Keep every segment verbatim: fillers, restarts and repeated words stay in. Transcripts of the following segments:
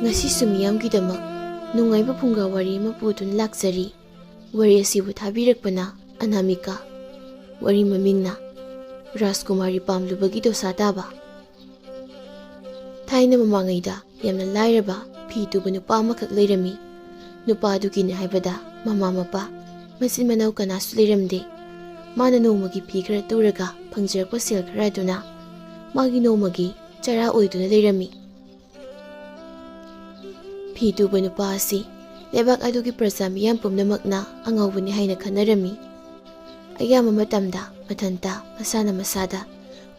ꯉꯁꯤꯁꯨ ꯃꯤꯌꯥꯝꯒꯤꯗꯃꯛ ꯅꯨꯡꯉꯥꯏꯕ ꯐꯨꯡꯒꯥ ꯋꯥꯔꯤ ꯑꯃ ꯄꯨꯗꯨꯅ ꯂꯥꯛꯆꯔꯤ꯫ ꯋꯥꯔꯤ ꯑꯁꯤꯕꯨ ꯊꯥꯕꯤꯔꯛꯄꯅ ꯑꯅꯥꯃꯤꯀꯥ꯫ ꯋꯥꯔꯤ ꯃꯃꯤꯡꯅ ꯔꯥꯖꯀꯨꯃꯥꯔꯤ ꯄꯥꯝꯂꯨꯕꯒꯤ ꯗꯣꯁꯥ ꯇꯥꯕ꯫ ꯊꯥꯏꯅ ꯃꯃꯥꯡꯉꯩꯗ ꯌꯥꯝꯅ ꯂꯥꯏꯔꯕ ꯐꯤ ꯇꯨꯕ ꯅꯨꯄꯥ ꯑꯃꯈꯛ ꯂꯩꯔꯝꯃꯤ꯫ ꯅꯨꯄꯥ ꯑꯗꯨꯒꯤꯅꯦ ꯍꯥꯏꯕꯗ ꯃꯃꯥ ꯃꯄꯥ, ꯃꯆꯤꯟ ꯃꯅꯥꯎ ꯀꯅꯥꯁꯨ ꯂꯩꯔꯝꯗꯦ꯫ ꯃꯥꯅ ꯅꯣꯡꯃꯒꯤ ꯐꯤ ꯈꯔ ꯇꯨꯔꯒ ꯐꯪꯖꯔꯛꯄ ꯁꯦꯜ ꯈꯔ ꯑꯗꯨꯅ ꯃꯥꯒꯤ ꯅꯣꯡꯃꯒꯤ ꯆꯔꯥ ꯑꯣꯏꯗꯨꯅ ꯂꯩꯔꯝꯃꯤ꯫ ꯐꯤ ꯇꯨꯕ ꯅꯨꯄꯥ ꯑꯁꯤ ꯂꯩꯕꯥꯛ ꯑꯗꯨꯒꯤ ꯄ꯭ꯔꯖꯥ ꯃꯤꯌꯥꯝ ꯄꯨꯝꯅꯃꯛꯅ ꯑꯉꯥꯎꯕꯅꯤ ꯍꯥꯏꯅ ꯈꯟꯅꯔꯝꯃꯤ꯫ ꯑꯌꯥꯝꯕ ꯃꯇꯝꯗ ꯃꯊꯟꯇ ꯃꯁꯥꯅ ꯃꯁꯥꯗ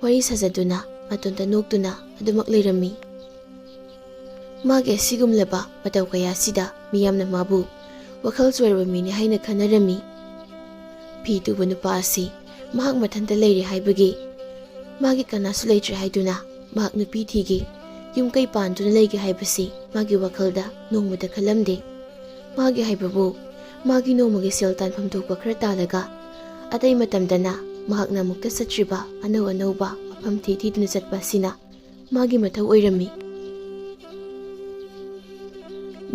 ꯋꯥꯔꯤ ꯁꯥꯖꯗꯨꯅ ꯃꯇꯣꯟꯇ ꯅꯣꯛꯇꯨꯅ ꯑꯗꯨꯃꯛ ꯂꯩꯔꯝꯃꯤ꯫ ꯃꯥꯒꯤ ꯑꯁꯤꯒꯨꯝꯂꯕ ꯃꯇꯧ ꯀꯌꯥꯁꯤꯗ ꯃꯤꯌꯥꯝꯅ ꯃꯥꯕꯨ ꯋꯥꯈꯜ ꯆꯣꯏꯔꯕ ꯃꯤꯅꯤ ꯍꯥꯏꯅ ꯈꯟꯅꯔꯝꯃꯤ꯫ ꯐꯤ ꯇꯨꯕ ꯅꯨꯄꯥ ꯑꯁꯤ ꯃꯍꯥꯛ ꯃꯊꯟꯇ ꯂꯩꯔꯦ ꯍꯥꯏꯕꯒꯤ, ꯃꯥꯒꯤ ꯀꯅꯥꯁꯨ ꯂꯩꯇ꯭ꯔꯦ ꯍꯥꯏꯗꯨꯅ ꯃꯍꯥꯛ ꯅꯨꯄꯤ ꯊꯤꯒꯦ, ꯌꯨꯝ ꯀꯩ ꯄꯥꯟꯗꯨꯅ ꯂꯩꯒꯦ ꯍꯥꯏꯕꯁꯤ ꯃꯥꯒꯤ ꯋꯥꯈꯜꯗ ꯅꯣꯡꯃꯇ ꯈꯜꯂꯝꯗꯦ꯫ ꯃꯥꯒꯤ ꯍꯥꯏꯕꯕꯨ ꯃꯥꯒꯤ ꯅꯣꯡꯃꯒꯤ ꯁꯦꯜ ꯇꯥꯟꯐꯝ ꯊꯣꯛꯄ ꯈꯔ ꯇꯥꯜꯂꯒ ꯑꯇꯩ ꯃꯇꯝꯗꯅ ꯃꯍꯥꯛꯅ ꯑꯃꯨꯛꯇ ꯆꯠꯇ꯭ꯔꯤꯕ ꯑꯅꯧ ꯑꯅꯧꯕ ꯃꯐꯝ ꯊꯤ ꯊꯤꯗꯨꯅ ꯆꯠꯄ ꯑꯁꯤꯅ ꯃꯥꯒꯤ ꯃꯊꯧ ꯑꯣꯏꯔꯝꯃꯤ꯫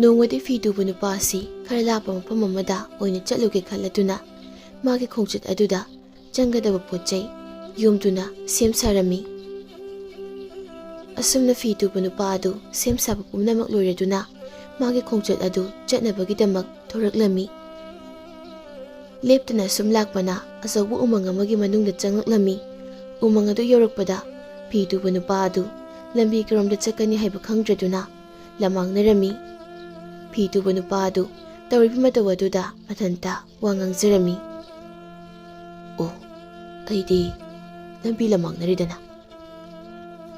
ꯅꯣꯡꯃꯗꯤ ꯐꯤ ꯇꯨꯕ ꯅꯨꯄꯥ ꯑꯁꯤ ꯈꯔ ꯂꯥꯞꯄ ꯃꯐꯝ ꯑꯃꯗ ꯑꯣꯏꯅ ꯆꯠꯂꯨꯒꯦ ꯈꯜꯂꯗꯨꯅ ꯃꯥꯒꯤ ꯈꯣꯡꯆꯠ ꯑꯗꯨꯗ ꯆꯪꯒꯗꯕ ꯄꯣꯠ ꯆꯩ ꯌꯣꯝꯗꯨꯅ ꯁꯦꯝ ꯁꯥꯔꯝꯃꯤ꯫ ꯑꯁꯨꯝꯅ ꯐꯤ ꯇꯨꯕ ꯅꯨꯄꯥ ꯑꯗꯨ ꯁꯦꯝ ꯁꯥꯕ ꯄꯨꯝꯅꯃꯛ ꯂꯣꯏꯔꯗꯨꯅ ꯃꯥꯒꯤ ꯈꯣꯡꯆꯠ ꯑꯗꯨ ꯆꯠꯅꯕꯒꯤꯗꯃꯛ ꯊꯣꯔꯛꯂꯝꯃꯤ꯫ ꯂꯦꯞꯇꯅ ꯁꯨꯝ ꯂꯥꯛꯄꯅ ꯑꯆꯧꯕ ꯎꯃꯪ ꯑꯃꯒꯤ ꯃꯅꯨꯡꯗ ꯆꯪꯂꯛꯂꯝꯃꯤ꯫ ꯎꯃꯪ ꯑꯗꯨ ꯌꯧꯔꯛꯄꯗ ꯐꯤ ꯇꯨꯕ ꯅꯨꯄꯥ ꯑꯗꯨ ꯂꯝꯕꯤ ꯀꯔꯣꯝꯗ ꯆꯠꯀꯅꯤ ꯍꯥꯏꯕ ꯈꯪꯗ꯭ꯔꯗꯨꯅ ꯂꯃꯥꯡꯅꯔꯝꯃꯤ꯫ ꯐꯤ ꯇꯨꯕ ꯅꯨꯄꯥ ꯑꯗꯨ ꯇꯧꯔꯤꯕ ꯃꯇꯧ ꯑꯗꯨꯗ ꯃꯊꯟꯇ ꯋꯥ ꯉꯥꯡꯖꯔꯝꯃꯤ꯫ "ꯑꯣ, ꯑꯩꯗꯤ ꯂꯝꯕꯤ ꯂꯃꯥꯡꯅꯔꯤꯗꯅ?"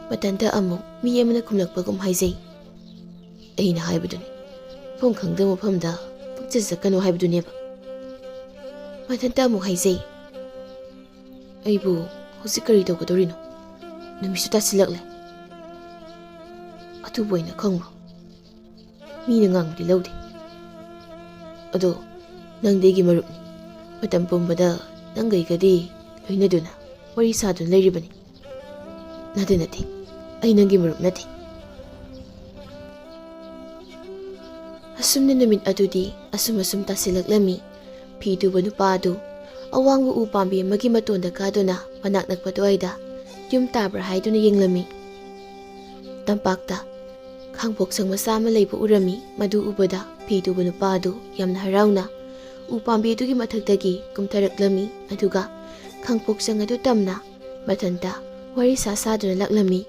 ꯃꯊꯟꯇ ꯑꯃꯨꯛ ꯃꯤ ꯑꯃꯅ ꯈꯨꯝꯂꯛꯄꯒꯨꯝ ꯍꯥꯏꯖꯩ꯫ "ꯑꯩꯅ ꯍꯥꯏꯕꯗꯨꯅꯤ, ꯃꯐꯝ ꯈꯪꯗꯕ ꯃꯐꯝꯗ ꯄꯪꯆꯠ ꯆꯠꯀꯅꯨ ꯍꯥꯏꯕꯗꯨꯅꯦꯕ?" ꯃꯊꯟꯇ ꯑꯃꯨꯛ ꯍꯥꯏꯖꯩ꯫ "ꯑꯩꯕꯨ ꯍꯧꯖꯤꯛ ꯀꯔꯤ ꯇꯧꯒꯗꯧꯔꯤꯅꯣ? ꯅꯨꯃꯤꯠꯁꯨ ꯇꯥꯁꯤꯜꯂꯛꯂꯦ꯫ ꯑꯗꯨꯕꯨ ꯑꯩꯅ ꯈꯪꯕ꯭ꯔꯣ? ꯃꯤꯅ ꯉꯥꯡꯕꯗꯤ ꯂꯧꯗꯦ꯫ ꯑꯗꯣ ꯅꯪꯗꯤ ꯑꯩꯒꯤ ꯃꯔꯨꯞꯅꯤ꯫ ꯃꯇꯝ ꯄꯨꯝꯕꯗ ꯅꯪꯒ ꯑꯩꯒꯗꯤ ꯂꯣꯏꯅꯗꯨꯅ ꯋꯥꯔꯤ ꯁꯥꯗꯨꯅ ꯂꯩꯔꯤꯕꯅꯤ꯫ ꯅꯠꯇꯦ, ꯅꯠꯇꯦ, ꯑꯩ ꯅꯪꯒꯤ ꯃꯔꯨꯞ ꯅꯠꯇꯦ꯫" ꯑꯁꯨꯝꯅ ꯅꯨꯃꯤꯠ ꯑꯗꯨꯗꯤ ꯑꯁꯨꯝ ꯑꯁꯨꯝ ꯇꯥꯁꯤꯜꯂꯛꯂꯝꯃꯤ꯫ ꯐꯤ ꯇꯨꯕ ꯅꯨꯄꯥ ꯑꯗꯨ ꯑꯋꯥꯡꯕ ꯎ ꯄꯥꯝꯕꯤ ꯑꯃꯒꯤ ꯃꯇꯣꯟꯗ ꯀꯥꯗꯨꯅ ꯃꯅꯥꯛ ꯅꯛꯄ ꯑꯗꯨꯋꯥꯏꯗ ꯌꯨꯝ ꯇꯥꯕ꯭ꯔꯥ ꯍꯥꯏꯗꯨꯅ ꯌꯦꯡꯂꯝꯃꯤ꯫ ꯇꯝꯄꯥꯛꯇ ꯈꯥꯡꯄꯣꯛꯁꯪ ꯃꯆꯥ ꯑꯃ ꯂꯩꯕ ꯎꯔꯝꯃꯤ꯫ ꯃꯗꯨ ꯎꯕꯗ ꯐꯤ ꯇꯨꯕ ꯅꯨꯄꯥ ꯑꯗꯨ ꯌꯥꯝꯅ ꯍꯔꯥꯎꯅ ꯎ ꯄꯥꯝꯕꯤ ꯑꯗꯨꯒꯤ ꯃꯊꯛꯇꯒꯤ ꯀꯨꯝꯊꯔꯛꯂꯝꯃꯤ꯫ ꯑꯗꯨꯒ ꯈꯥꯡꯄꯣꯛꯁꯪ ꯑꯗꯨ ꯇꯝꯅ ꯃꯊꯟꯇ ꯋꯥꯔꯤ ꯁꯥ ꯁꯥꯗꯨꯅ ꯂꯥꯛꯂꯝꯃꯤ꯫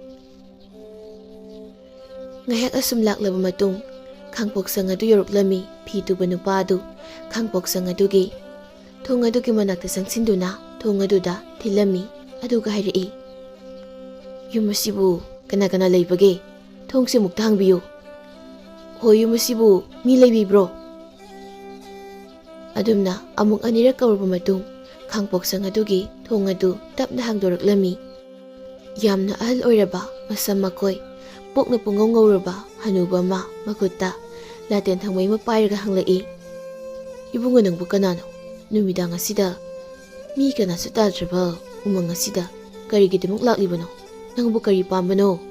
ꯉꯥꯏꯍꯥꯛ ꯑꯁꯨꯝ ꯂꯥꯛꯂꯕ ꯃꯇꯨꯡ, ꯈꯥꯡꯄꯣꯛꯁꯪ ꯑꯗꯨ ꯌꯧꯔꯛꯂꯝꯃꯤ꯫ ꯐꯤ ꯇꯨꯕ ꯅꯨꯄꯥ ꯑꯗꯨ ꯈꯥꯡꯄꯣꯛꯁꯪ ꯑꯗꯨꯒꯤ ꯊꯣꯡ ꯑꯗꯨꯒꯤ ꯃꯅꯥꯛꯇ ꯆꯪꯁꯤꯟꯗꯨꯅ ꯊꯣꯡ ꯑꯗꯨꯗ ꯊꯤꯜꯂꯝꯃꯤ꯫ ꯑꯗꯨꯒ ꯍꯥꯏꯔꯛꯏ, "ꯌꯨꯝ ꯑꯁꯤꯕꯨ ꯀꯅꯥ ꯀꯅꯥ ꯂꯩꯕꯒꯦ? ꯊꯣꯡꯁꯦ ꯑꯃꯨꯛꯇ ꯍꯥꯡꯕꯤꯌꯨ꯫ ꯍꯣꯏ, ꯌꯨꯝ ꯑꯁꯤꯕꯨ ꯃꯤ ꯂꯩꯕꯤꯕ꯭ꯔꯣ?" ꯑꯗꯨꯝꯅ ꯑꯃꯨꯛ ꯑꯅꯤꯔꯛ ꯀꯧꯔꯕ ꯃꯇꯨꯡ, ꯈꯥꯡꯄꯣꯛꯁꯪ ꯑꯗꯨꯒꯤ ꯊꯣꯡ ꯑꯗꯨ ꯇꯞꯅ ꯍꯥꯡꯗꯣꯔꯛꯂꯝꯃꯤ꯫ ꯌꯥꯝꯅ ꯑꯍꯜ ꯑꯣꯏꯔꯕ, ꯃꯁꯝ ꯃꯈꯣꯏ ꯄꯣꯛꯅ ꯄꯨꯡꯉꯧ ꯉꯧꯔꯕ ꯍꯅꯨꯕ ꯑꯃ ꯃꯈꯨꯠꯇ ꯂꯥꯇꯦꯟ ꯊꯥꯡꯃꯩ ꯑꯃ ꯄꯥꯏꯔꯒ ꯍꯪꯂꯛꯏ, "ꯏꯕꯨꯡꯉꯣ, ꯅꯪꯕꯨ ꯀꯅꯥꯅꯣ? ꯅꯨꯃꯤꯗꯥꯡ ꯑꯁꯤꯗ ꯃꯤ ꯀꯅꯥꯁꯨ ꯇꯥꯗ꯭ꯔꯕ ꯎꯃꯪ ꯑꯁꯤꯗ ꯀꯔꯤꯒꯤꯗꯃꯛ ꯂꯥꯛꯂꯤꯕꯅꯣ? ꯅꯪꯕꯨ ꯀꯔꯤ ꯄꯥꯝꯕꯅꯣ?"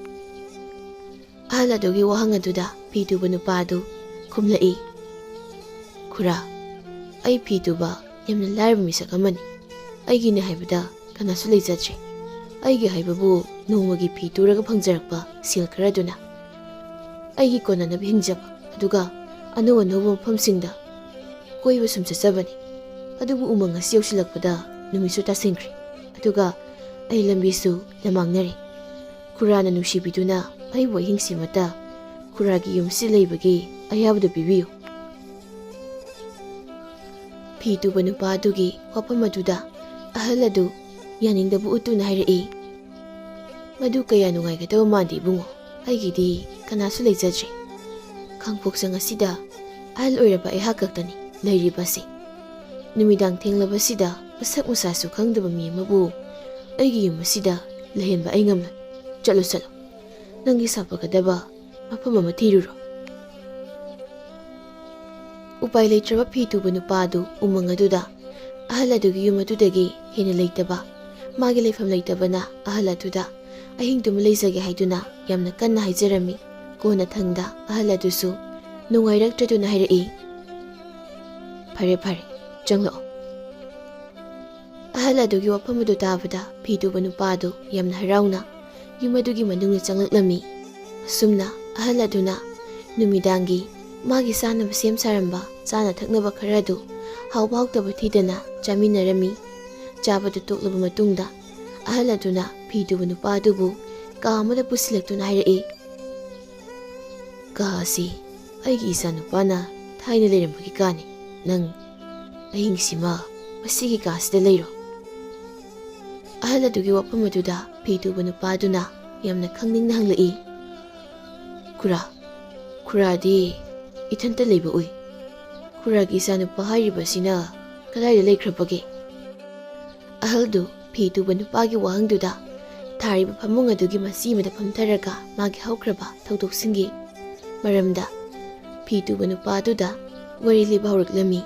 ꯑꯍꯜ ꯑꯗꯨꯒꯤ ꯋꯥꯍꯪ ꯑꯗꯨꯗ ꯐꯤ ꯇꯨꯕ ꯅꯨꯄꯥ ꯑꯗꯨ ꯈꯨꯝꯂꯛꯏ, "ꯈꯨꯔꯥ, ꯑꯩ ꯐꯤ ꯇꯨꯕ ꯌꯥꯝꯅ ꯂꯥꯏꯔꯕ ꯃꯤꯁꯛ ꯑꯃꯅꯤ꯫ ꯑꯩꯒꯤꯅꯦ ꯍꯥꯏꯕꯗ ꯀꯅꯥꯁꯨ ꯂꯩꯖꯗ꯭ꯔꯦ꯫ ꯑꯩꯒꯤ ꯍꯥꯏꯕꯕꯨ ꯅꯣꯡꯃꯒꯤ ꯐꯤ ꯇꯨꯔꯒ ꯐꯪꯖꯔꯛꯄ ꯁꯦꯜ ꯈꯔꯗꯨꯅ ꯑꯩꯒꯤ ꯀꯣꯟꯅꯅꯕ ꯍꯤꯡꯖꯕ, ꯑꯗꯨꯒ ꯑꯅꯧ ꯑꯅꯧꯕ ꯃꯐꯝꯁꯤꯡꯗ ꯀꯣꯏꯕ ꯁꯨꯝ ꯆꯠꯆꯕꯅꯤ꯫ ꯑꯗꯨꯕꯨ ꯎꯃꯪ ꯑꯁꯤ ꯌꯧꯁꯤꯜꯂꯛꯄꯗ ꯅꯨꯃꯤꯠꯁꯨ ꯇꯥꯁꯤꯟꯈ꯭ꯔꯦ, ꯑꯗꯨꯒ ꯑꯩ ꯂꯝꯕꯤꯁꯨ ꯂꯃꯥꯡꯅꯔꯦ꯫ ꯈꯨꯔꯥꯅ ꯅꯨꯡꯁꯤꯕꯤꯗꯨꯅ ꯑꯩꯕꯨ ꯑꯍꯤꯡꯁꯤꯃꯇ ꯈꯨꯔꯥꯒꯤ ꯌꯨꯝꯁꯤ ꯂꯩꯕꯒꯤ ꯑꯌꯥꯕꯗꯨ ꯄꯤꯕꯤꯌꯨ꯫" ꯐꯤ ꯇꯨꯕ ꯅꯨꯄꯥ ꯑꯗꯨꯒꯤ ꯋꯥꯐꯝ ꯑꯗꯨꯗ ꯑꯍꯜ ꯑꯗꯨ ꯌꯥꯅꯤꯡꯗꯕ ꯎꯠꯇꯨꯅ ꯍꯥꯏꯔꯛꯏ, "ꯃꯗꯨ ꯀꯌꯥ ꯅꯨꯡꯉꯥꯏꯒꯗꯕ ꯃꯥꯟꯗꯦ, ꯏꯕꯨꯡꯉꯣ꯫ ꯑꯩꯒꯤꯗꯤ ꯀꯅꯥꯁꯨ ꯂꯩꯖꯗ꯭ꯔꯦ꯫ ꯈꯥꯡꯄꯣꯛꯁꯪ ꯑꯁꯤꯗ ꯑꯍꯜ ꯑꯣꯏꯔꯕ ꯑꯩꯍꯥꯛ ꯈꯛꯇꯅꯤ ꯂꯩꯔꯤꯕꯁꯦ꯫ ꯅꯨꯃꯤꯗꯥꯡ ꯊꯦꯡꯂꯕꯁꯤꯗ ꯃꯁꯛ ꯃꯁꯥꯁꯨ ꯈꯪꯗꯕ ꯃꯤ ꯑꯃꯕꯨ ꯑꯩꯒꯤ ꯌꯨꯝ ꯑꯁꯤꯗ ꯂꯩꯍꯟꯕ ꯑꯩ ꯉꯝꯂꯣꯏ꯫ ꯆꯠꯂꯣ, ꯆꯠꯂꯣ꯫ ꯅꯪꯒꯤ ꯁꯥꯐꯒꯗꯕ ꯃꯐꯝ ꯑꯃ ꯊꯤꯔꯨꯔꯣ꯫" ꯎꯄꯥꯏ ꯂꯩꯇ꯭ꯔꯕ ꯐꯤ ꯇꯨꯕ ꯅꯨꯄꯥ ꯑꯗꯨ ꯎꯃꯪ ꯑꯗꯨꯗ, ꯑꯍꯜ ꯑꯗꯨꯒꯤ ꯌꯨꯝ ꯑꯗꯨꯗꯒꯤ ꯍꯦꯟꯅ ꯂꯩꯇꯕ, ꯃꯥꯒꯤ ꯂꯩꯐꯝ ꯂꯩꯇꯕꯅ ꯑꯍꯜ ꯑꯗꯨꯗ ꯑꯍꯤꯡꯗꯨꯃ ꯂꯩꯖꯒꯦ ꯍꯥꯏꯗꯨꯅ ꯌꯥꯝꯅ ꯀꯟꯅ ꯍꯥꯏꯖꯔꯝꯃꯤ꯫ ꯀꯣꯟꯅꯊꯪꯗ ꯑꯍꯜ ꯑꯗꯨꯁꯨ ꯅꯨꯡꯉꯥꯏꯔꯛꯇ꯭ꯔꯗꯨꯅ ꯍꯥꯏꯔꯛꯏ, "ꯐꯔꯦ, ꯐꯔꯦ, ꯆꯪꯂꯛꯑꯣ꯫" ꯑꯍꯜ ꯑꯗꯨꯒꯤ ꯋꯥꯐꯝ ꯑꯗꯨ ꯇꯥꯕꯗ ꯐꯤ ꯇꯨꯕ ꯅꯨꯄꯥ ꯑꯗꯨ ꯌꯥꯝꯅ ꯍꯔꯥꯎꯅ ꯌꯨꯝ ꯑꯗꯨꯒꯤ ꯃꯅꯨꯡꯗ ꯆꯪꯂꯛꯂꯝꯃꯤ꯫ ꯑꯁꯨꯝꯅ ꯑꯍꯜ ꯑꯗꯨꯅ ꯅꯨꯃꯤꯗꯥꯡꯒꯤ ꯃꯥꯒꯤ ꯆꯥꯅꯕ ꯁꯦꯝ ꯁꯥꯔꯝꯕ ꯆꯥꯅ ꯊꯛꯅꯕ ꯈꯔ ꯑꯗꯨ ꯍꯥꯎꯕ ꯍꯥꯎꯇꯕ ꯊꯤꯗꯅ ꯆꯥꯃꯤꯟꯅꯔꯝꯃꯤ꯫ ꯆꯥꯕꯗꯨ ꯇꯣꯛꯂꯕ ꯃꯇꯨꯡꯗ ꯑꯍꯜ ꯑꯗꯨꯅ ꯐꯤ ꯇꯨꯕ ꯅꯨꯄꯥ ꯑꯗꯨꯕꯨ ꯀꯥ ꯑꯃꯗ ꯄꯨꯁꯤꯜꯂꯛꯇꯨꯅ ꯍꯥꯏꯔꯛꯏ, "ꯀꯥ ꯑꯁꯤ ꯑꯩꯒꯤ ꯏꯆꯥꯅꯨꯄꯥꯅ ꯊꯥꯏꯅ ꯂꯩꯔꯝꯕꯒꯤ ꯀꯥꯅꯤ꯫ ꯅꯪ ꯑꯍꯤꯡꯁꯤꯃ ꯃꯁꯤꯒꯤ ꯀꯥꯁꯤꯗ ꯂꯩꯔꯣ꯫" ꯑꯍꯜ ꯑꯗꯨꯒꯤ ꯋꯥꯐꯝ ꯑꯗꯨꯗ ꯐꯤ ꯇꯨꯕ ꯅꯨꯄꯥ ꯑꯗꯨꯅ ꯌꯥꯝꯅ ꯈꯪꯅꯤꯡꯅ ꯍꯪꯂꯛꯏ, "ꯈꯨꯔꯥ, ꯈꯨꯔꯥꯗꯤ ꯏꯊꯟꯇ ꯂꯩꯕ ꯎꯏ꯫ ꯈꯨꯔꯥꯒꯤ ꯏꯆꯥꯅꯨꯄꯥ ꯍꯥꯏꯔꯤꯕꯁꯤꯅ ꯀꯗꯥꯏꯗ ꯂꯩꯈ꯭ꯔꯕꯒꯦ?" ꯑꯍꯜꯗꯨ ꯐꯤ ꯇꯨꯕ ꯅꯨꯄꯥꯒꯤ ꯋꯥꯍꯪꯗꯨꯗ ꯊꯥꯔꯤꯕ ꯐꯃꯨꯡ ꯑꯗꯨꯒꯤ ꯃꯆꯤ ꯑꯃꯗ ꯐꯝꯊꯔꯒ ꯃꯥꯒꯤ ꯍꯧꯈ꯭ꯔꯕ ꯊꯧꯗꯣꯛꯁꯤꯡꯒꯤ ꯃꯔꯝꯗ ꯐꯤ ꯇꯨꯕ ꯅꯨꯄꯥ ꯑꯗꯨꯗ ꯋꯥꯔꯤ ꯂꯤꯕ ꯍꯧꯔꯛꯂꯝꯃꯤ꯫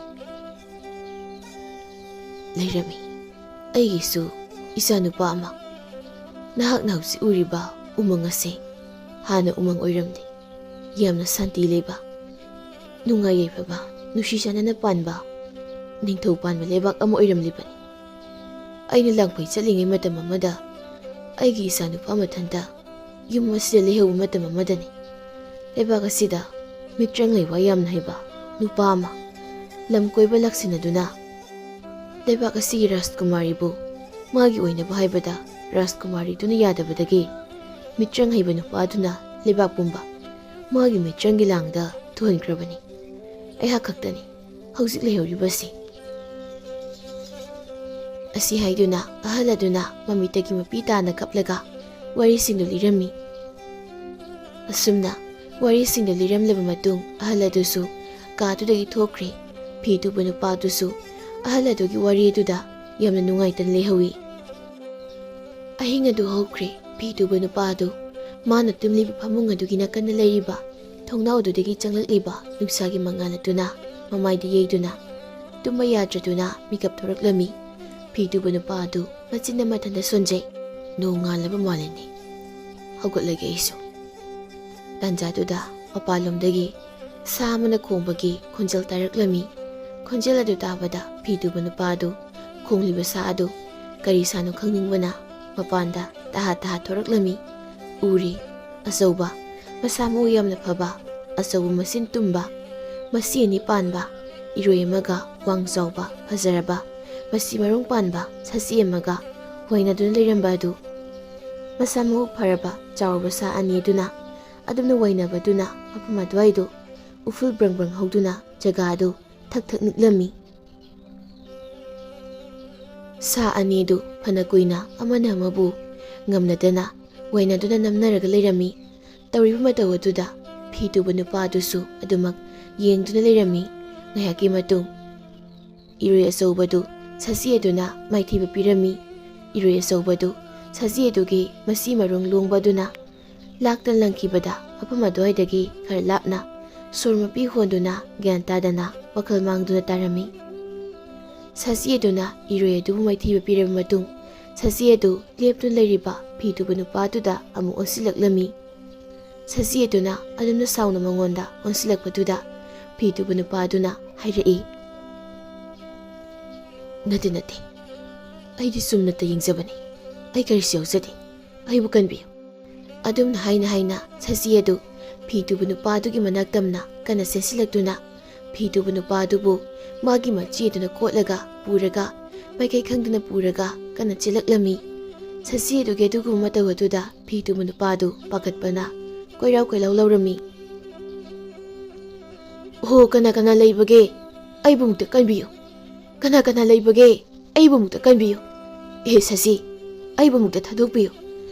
"ꯂꯩꯔꯝꯃꯤ꯫ ꯑꯩꯒꯤꯁꯨ ꯏꯆꯥꯅꯨꯄꯥ ꯑꯃ꯫ ꯅꯍꯥꯛꯅ ꯍꯧꯖꯤꯛ ꯎꯔꯤꯕ ꯎꯃꯪ ꯑꯁꯦ ꯍꯥꯟꯅ ꯎꯃꯪ ꯑꯣꯏꯔꯝꯗꯦ꯫ ꯌꯥꯝꯅ ꯁꯥꯟꯇꯤ ꯂꯩꯕ, ꯅꯨꯡꯉꯥꯏ ꯌꯥꯏꯐꯕ, ꯅꯨꯡꯁꯤ ꯆꯥꯟꯅꯅ ꯄꯥꯟꯕ, ꯅꯤꯡꯊꯧ ꯄꯥꯟꯕ ꯂꯩꯕꯥꯛ ꯑꯃ ꯑꯣꯏꯔꯝꯂꯤꯕꯅꯤ꯫ ꯑꯩꯅ ꯂꯥꯡꯐꯩ ꯆꯠꯂꯤꯉꯩ ꯃꯇꯝ ꯑꯃꯗ ꯑꯩꯒꯤ ꯏꯆꯥꯅꯨꯄꯥ ꯃꯊꯟꯇ ꯌꯨꯝ ꯑꯁꯤꯗ ꯂꯩꯍꯧꯕ ꯃꯇꯝ ꯑꯃꯗꯅꯤ꯫ ꯂꯩꯕꯥꯛ ꯑꯁꯤꯗ ꯃꯤꯇ꯭ꯔꯪ ꯂꯩꯋꯥ ꯌꯥꯝꯅ ꯍꯩꯕ ꯅꯨꯄꯥ ꯑꯃ ꯂꯝ ꯀꯣꯏꯕ ꯂꯥꯛꯁꯤꯟꯅꯗꯨꯅ ꯂꯩꯕꯥꯛ ꯑꯁꯤꯒꯤ ꯔꯥꯖꯀꯨꯃꯥꯔꯤꯕꯨ ꯃꯥꯒꯤ ꯑꯣꯏꯅꯕ ꯍꯥꯏꯕꯗ ꯔꯥꯖꯀꯨꯃꯥꯔꯤꯗꯨꯅ ꯌꯥꯗꯕꯗꯒꯤ ꯃꯤꯇ꯭ꯔꯪ ꯍꯩꯕ ꯅꯨꯄꯥ ꯑꯗꯨꯅ ꯂꯩꯕꯥꯛ ꯄꯨꯝꯕ ꯃꯥꯒꯤ ꯃꯤꯇ꯭ꯔꯪꯒꯤ ꯂꯥꯡꯗ ꯊꯨꯍꯟꯈ꯭ꯔꯕꯅꯤ꯫ ꯑꯩꯍꯥꯛ ꯈꯛꯇꯅꯤ ꯍꯧꯖꯤꯛ ꯂꯩꯍꯧꯔꯤꯕꯁꯤ꯫" ꯑꯁꯤ ꯍꯥꯏꯗꯨꯅ ꯑꯍꯜ ꯑꯗꯨꯅ ꯃꯃꯤꯠꯇꯒꯤ ꯃꯄꯤ ꯇꯥꯅ ꯀꯞꯂꯒ ꯋꯥꯔꯤꯁꯤꯡꯗꯨ ꯂꯤꯔꯝꯃꯤ꯫ ꯑꯁꯨꯝꯅ ꯋꯥꯔꯤꯁꯤꯡꯗꯨ ꯂꯤꯔꯝꯂꯕ ꯃꯇꯨꯡ ꯑꯍꯜ ꯑꯗꯨꯁꯨ ꯀꯥꯗꯨꯗꯒꯤ ꯊꯣꯛꯈ꯭ꯔꯦ꯫ ꯐꯤ ꯇꯨꯕ ꯅꯨꯄꯥ ꯑꯗꯨꯁꯨ ꯑꯍꯜ ꯑꯗꯨꯒꯤ ꯋꯥꯔꯤ ꯑꯗꯨꯗ ꯌꯥꯝꯅ ꯅꯨꯡꯉꯥꯏꯇꯅ ꯂꯩꯍꯧꯏ꯫ ꯑꯍꯤꯡ ꯑꯗꯨ ꯍꯧꯈ꯭ꯔꯦ꯫ ꯐꯤ ꯇꯨꯕ ꯅꯨꯄꯥ ꯑꯗꯨ ꯃꯥꯅ ꯇꯨꯝꯂꯤꯕ ꯐꯃꯨꯡ ꯑꯗꯨꯒꯤ ꯅꯥꯀꯟꯗ ꯂꯩꯔꯤꯕ ꯊꯣꯡꯅꯥꯎ ꯑꯗꯨꯗꯒꯤ ꯆꯪꯂꯛꯂꯤꯕ ꯅꯨꯡꯁꯥꯒꯤ ꯃꯉꯥꯜ ꯑꯗꯨꯅ ꯃꯃꯥꯏꯗ ꯌꯩꯗꯨꯅ ꯇꯨꯝꯕ ꯌꯥꯗ꯭ꯔꯗꯨꯅ ꯃꯤꯀꯞ ꯊꯣꯔꯛꯂꯝꯃꯤ꯫ ꯐꯤ ꯇꯨꯕ ꯅꯨꯄꯥ ꯑꯗꯨ ꯃꯆꯤꯟ ꯑꯃ ꯊꯟꯗ ꯁꯣꯟꯖꯩ꯫ "ꯅꯣꯡ ꯉꯥꯜꯂꯕ ꯃꯥꯜꯂꯦꯅꯦ꯫ ꯍꯧꯒꯠꯂꯒꯦ ꯑꯩꯁꯨ꯫" ꯇꯥꯟꯖꯥꯗꯨꯗ ꯃꯄꯥꯟꯂꯣꯝꯗꯒꯤ ꯁꯥ ꯑꯃꯅ ꯈꯣꯡꯕꯒꯤ ꯈꯣꯟꯖꯦꯜ ꯇꯥꯔꯛꯂꯝꯃꯤ꯫ ꯈꯣꯟꯖꯦꯜ ꯑꯗꯨ ꯇꯥꯕꯗ ꯐꯤ ꯇꯨꯕ ꯅꯨꯄꯥ ꯑꯗꯨ ꯈꯣꯡꯂꯤꯕ ꯁꯥ ꯑꯗꯨ ꯀꯔꯤ ꯁꯥꯅꯣ ꯈꯪꯅꯤꯡꯕꯅ ꯃꯄꯥꯟꯗ ꯇꯍꯥ ꯇꯍꯥ ꯊꯣꯔꯛꯂꯝꯃꯤ꯫ ꯎꯔꯦ, ꯑꯆꯧꯕ, ꯃꯁꯥ ꯃꯎ ꯌꯥꯝꯅ ꯐꯕ, ꯑꯆꯧꯕ ꯃꯆꯤꯟ ꯇꯨꯝꯕ, ꯃꯁꯤ ꯑꯅꯤ ꯄꯥꯟꯕ, ꯏꯔꯣꯏ ꯑꯃꯒ ꯋꯥꯡ ꯆꯥꯎꯕ, ꯐꯖꯔꯕ, ꯃꯁꯤ ꯃꯔꯨꯡ ꯄꯥꯟꯕ ꯁꯖꯤ ꯑꯃꯒ ꯋꯥꯏꯅꯗꯨꯅ ꯂꯩꯔꯝꯕ ꯑꯗꯨ꯫ ꯃꯁꯥ ꯃꯎ ꯐꯔꯕ ꯆꯥꯎꯔꯕ ꯁꯥ ꯑꯅꯤ ꯑꯗꯨꯅ ꯑꯗꯨꯝꯅ ꯋꯥꯏꯅꯕꯗꯨꯅ ꯃꯐꯝ ꯑꯗꯨꯋꯥꯏꯗꯨ ꯎꯐꯨꯜ ꯕ꯭ꯔꯪ ꯕ꯭ꯔꯪ ꯍꯧꯗꯨꯅ ꯖꯒꯥ ꯑꯗꯨ ꯊꯛ ꯊꯛ ꯅꯤꯛꯂꯝꯃꯤ꯫ ꯁꯥ ꯑꯅꯤꯗꯨ ꯐꯅ ꯀꯨꯏꯅ ꯑꯃꯅ ꯑꯃꯕꯨ ꯉꯝꯅꯗꯅ ꯋꯥꯏꯅꯗꯨꯅ ꯅꯝꯅꯔꯒ ꯂꯩꯔꯝꯃꯤ꯫ ꯇꯧꯔꯤꯕ ꯃꯇꯧ ꯑꯗꯨꯗ ꯐꯤ ꯇꯨꯕ ꯅꯨꯄꯥ ꯑꯗꯨꯁꯨ ꯑꯗꯨꯃꯛ ꯌꯦꯡꯗꯨꯅ ꯂꯩꯔꯝꯃꯤ꯫ ꯉꯥꯏꯍꯥꯛꯀꯤ ꯃꯇꯨꯡ ꯏꯔꯣꯏ ꯑꯆꯧꯕꯗꯨ ꯁꯖꯤ ꯑꯗꯨꯅ ꯃꯥꯏꯊꯤꯕ ꯄꯤꯔꯝꯃꯤ꯫ ꯏꯔꯣꯏ ꯑꯆꯧꯕꯗꯨ ꯁꯖꯤ ꯑꯗꯨꯒꯤ ꯃꯁꯤ ꯃꯔꯨꯡ ꯂꯣꯡꯕ ꯑꯗꯨꯅ ꯂꯥꯛꯇꯅ ꯂꯪꯈꯤꯕꯗ ꯃꯐꯝ ꯑꯗꯨꯋꯥꯏꯗꯒꯤ ꯈꯔ ꯂꯥꯞꯅ ꯁꯣꯔ ꯃꯄꯤ ꯍꯣꯟꯗꯨꯅ ꯒ꯭ꯌꯥꯟ ꯇꯥꯗꯅ ꯋꯥꯈꯜ ꯃꯥꯡꯗꯨꯅ ꯇꯥꯔꯝꯃꯤ꯫ ꯁꯖꯤ ꯑꯗꯨꯅ ꯏꯔꯣꯏ ꯑꯗꯨꯕꯨ ꯃꯥꯏꯊꯤꯕ ꯄꯤꯔꯕ ꯃꯇꯨꯡ ꯁꯖꯤ ꯑꯗꯨ ꯂꯦꯞꯇꯨꯅ ꯂꯩꯔꯤꯕ ꯐꯤ ꯇꯨꯕ ꯅꯨꯄꯥ ꯑꯗꯨꯗ ꯑꯃꯨꯛ ꯑꯣꯟꯁꯤꯜꯂꯛꯂꯝꯃꯤ꯫ ꯁꯖꯤ ꯑꯗꯨꯅ ꯑꯗꯨꯝꯅ ꯁꯥꯎꯅ ꯃꯉꯣꯟꯗ ꯑꯣꯟꯁꯤꯜꯂꯛꯄꯗꯨꯗ ꯐꯤ ꯇꯨꯕ ꯅꯨꯄꯥ ꯑꯗꯨꯅ ꯍꯥꯏꯔꯛꯏ, "ꯅꯠꯇꯦ, ꯅꯠꯇꯦ, ꯑꯩꯗꯤ ꯆꯨꯝꯅꯇ ꯌꯦꯡꯖꯕꯅꯤ꯫ ꯑꯩ ꯀꯔꯤꯁꯨ ꯌꯥꯎꯖꯗꯦ꯫ ꯑꯩꯕꯨ ꯀꯟꯕꯤꯌꯨ꯫" ꯑꯗꯨꯝꯅ ꯍꯥꯏꯅ ꯍꯥꯏꯅ ꯁꯖꯤ ꯑꯗꯨ ꯐꯤ ꯇꯨꯕ ꯅꯨꯄꯥ ꯑꯗꯨꯒꯤ ꯃꯅꯥꯛ ꯇꯝꯅ ꯀꯟꯅ ꯆꯦꯟꯁꯤꯜꯂꯛꯇꯨꯅ ꯐꯤ ꯇꯨꯕ ꯅꯨꯄꯥ ꯑꯗꯨꯕꯨ ꯃꯥꯒꯤ ꯃꯆꯤ ꯑꯗꯨꯅ ꯀꯣꯠꯂꯒ ꯄꯨꯔꯒ ꯃꯥꯏꯀꯩ ꯈꯪꯗꯅ ꯄꯨꯔꯒ ꯀꯟꯅ ꯆꯦꯜꯂꯛꯂꯝꯃꯤ꯫ ꯁꯖꯤ ꯑꯗꯨꯒꯤ ꯑꯗꯨꯒꯨꯝꯕ ꯃꯇꯧ ꯑꯗꯨꯗ ꯐꯤ ꯇꯨꯕ ꯅꯨꯄꯥ ꯑꯗꯨ ꯄꯥꯈꯠꯄꯅ ꯀꯣꯏꯔꯥꯎ ꯀꯣꯏꯂꯥꯎ ꯂꯥꯎꯔꯝꯃꯤ꯫ "ꯑꯣꯍꯣ, ꯀꯅꯥ ꯀꯅꯥ ꯂꯩꯕꯒꯦ? ꯑꯩꯕꯨ ꯑꯃꯨꯛꯇ ꯀꯟꯕꯤꯌꯨ꯫ ꯀꯅꯥ ꯀꯅꯥ ꯂꯩꯕꯒꯦ? ꯑꯩꯕꯨ ꯑꯃꯨꯛꯇ ꯀꯟꯕꯤꯌꯨ꯫ ꯑꯦ ꯁꯖꯤ, ꯑꯩꯕꯨ ꯑꯃꯨꯛꯇ ꯊꯥꯗꯣꯛꯄꯤꯌꯨ꯫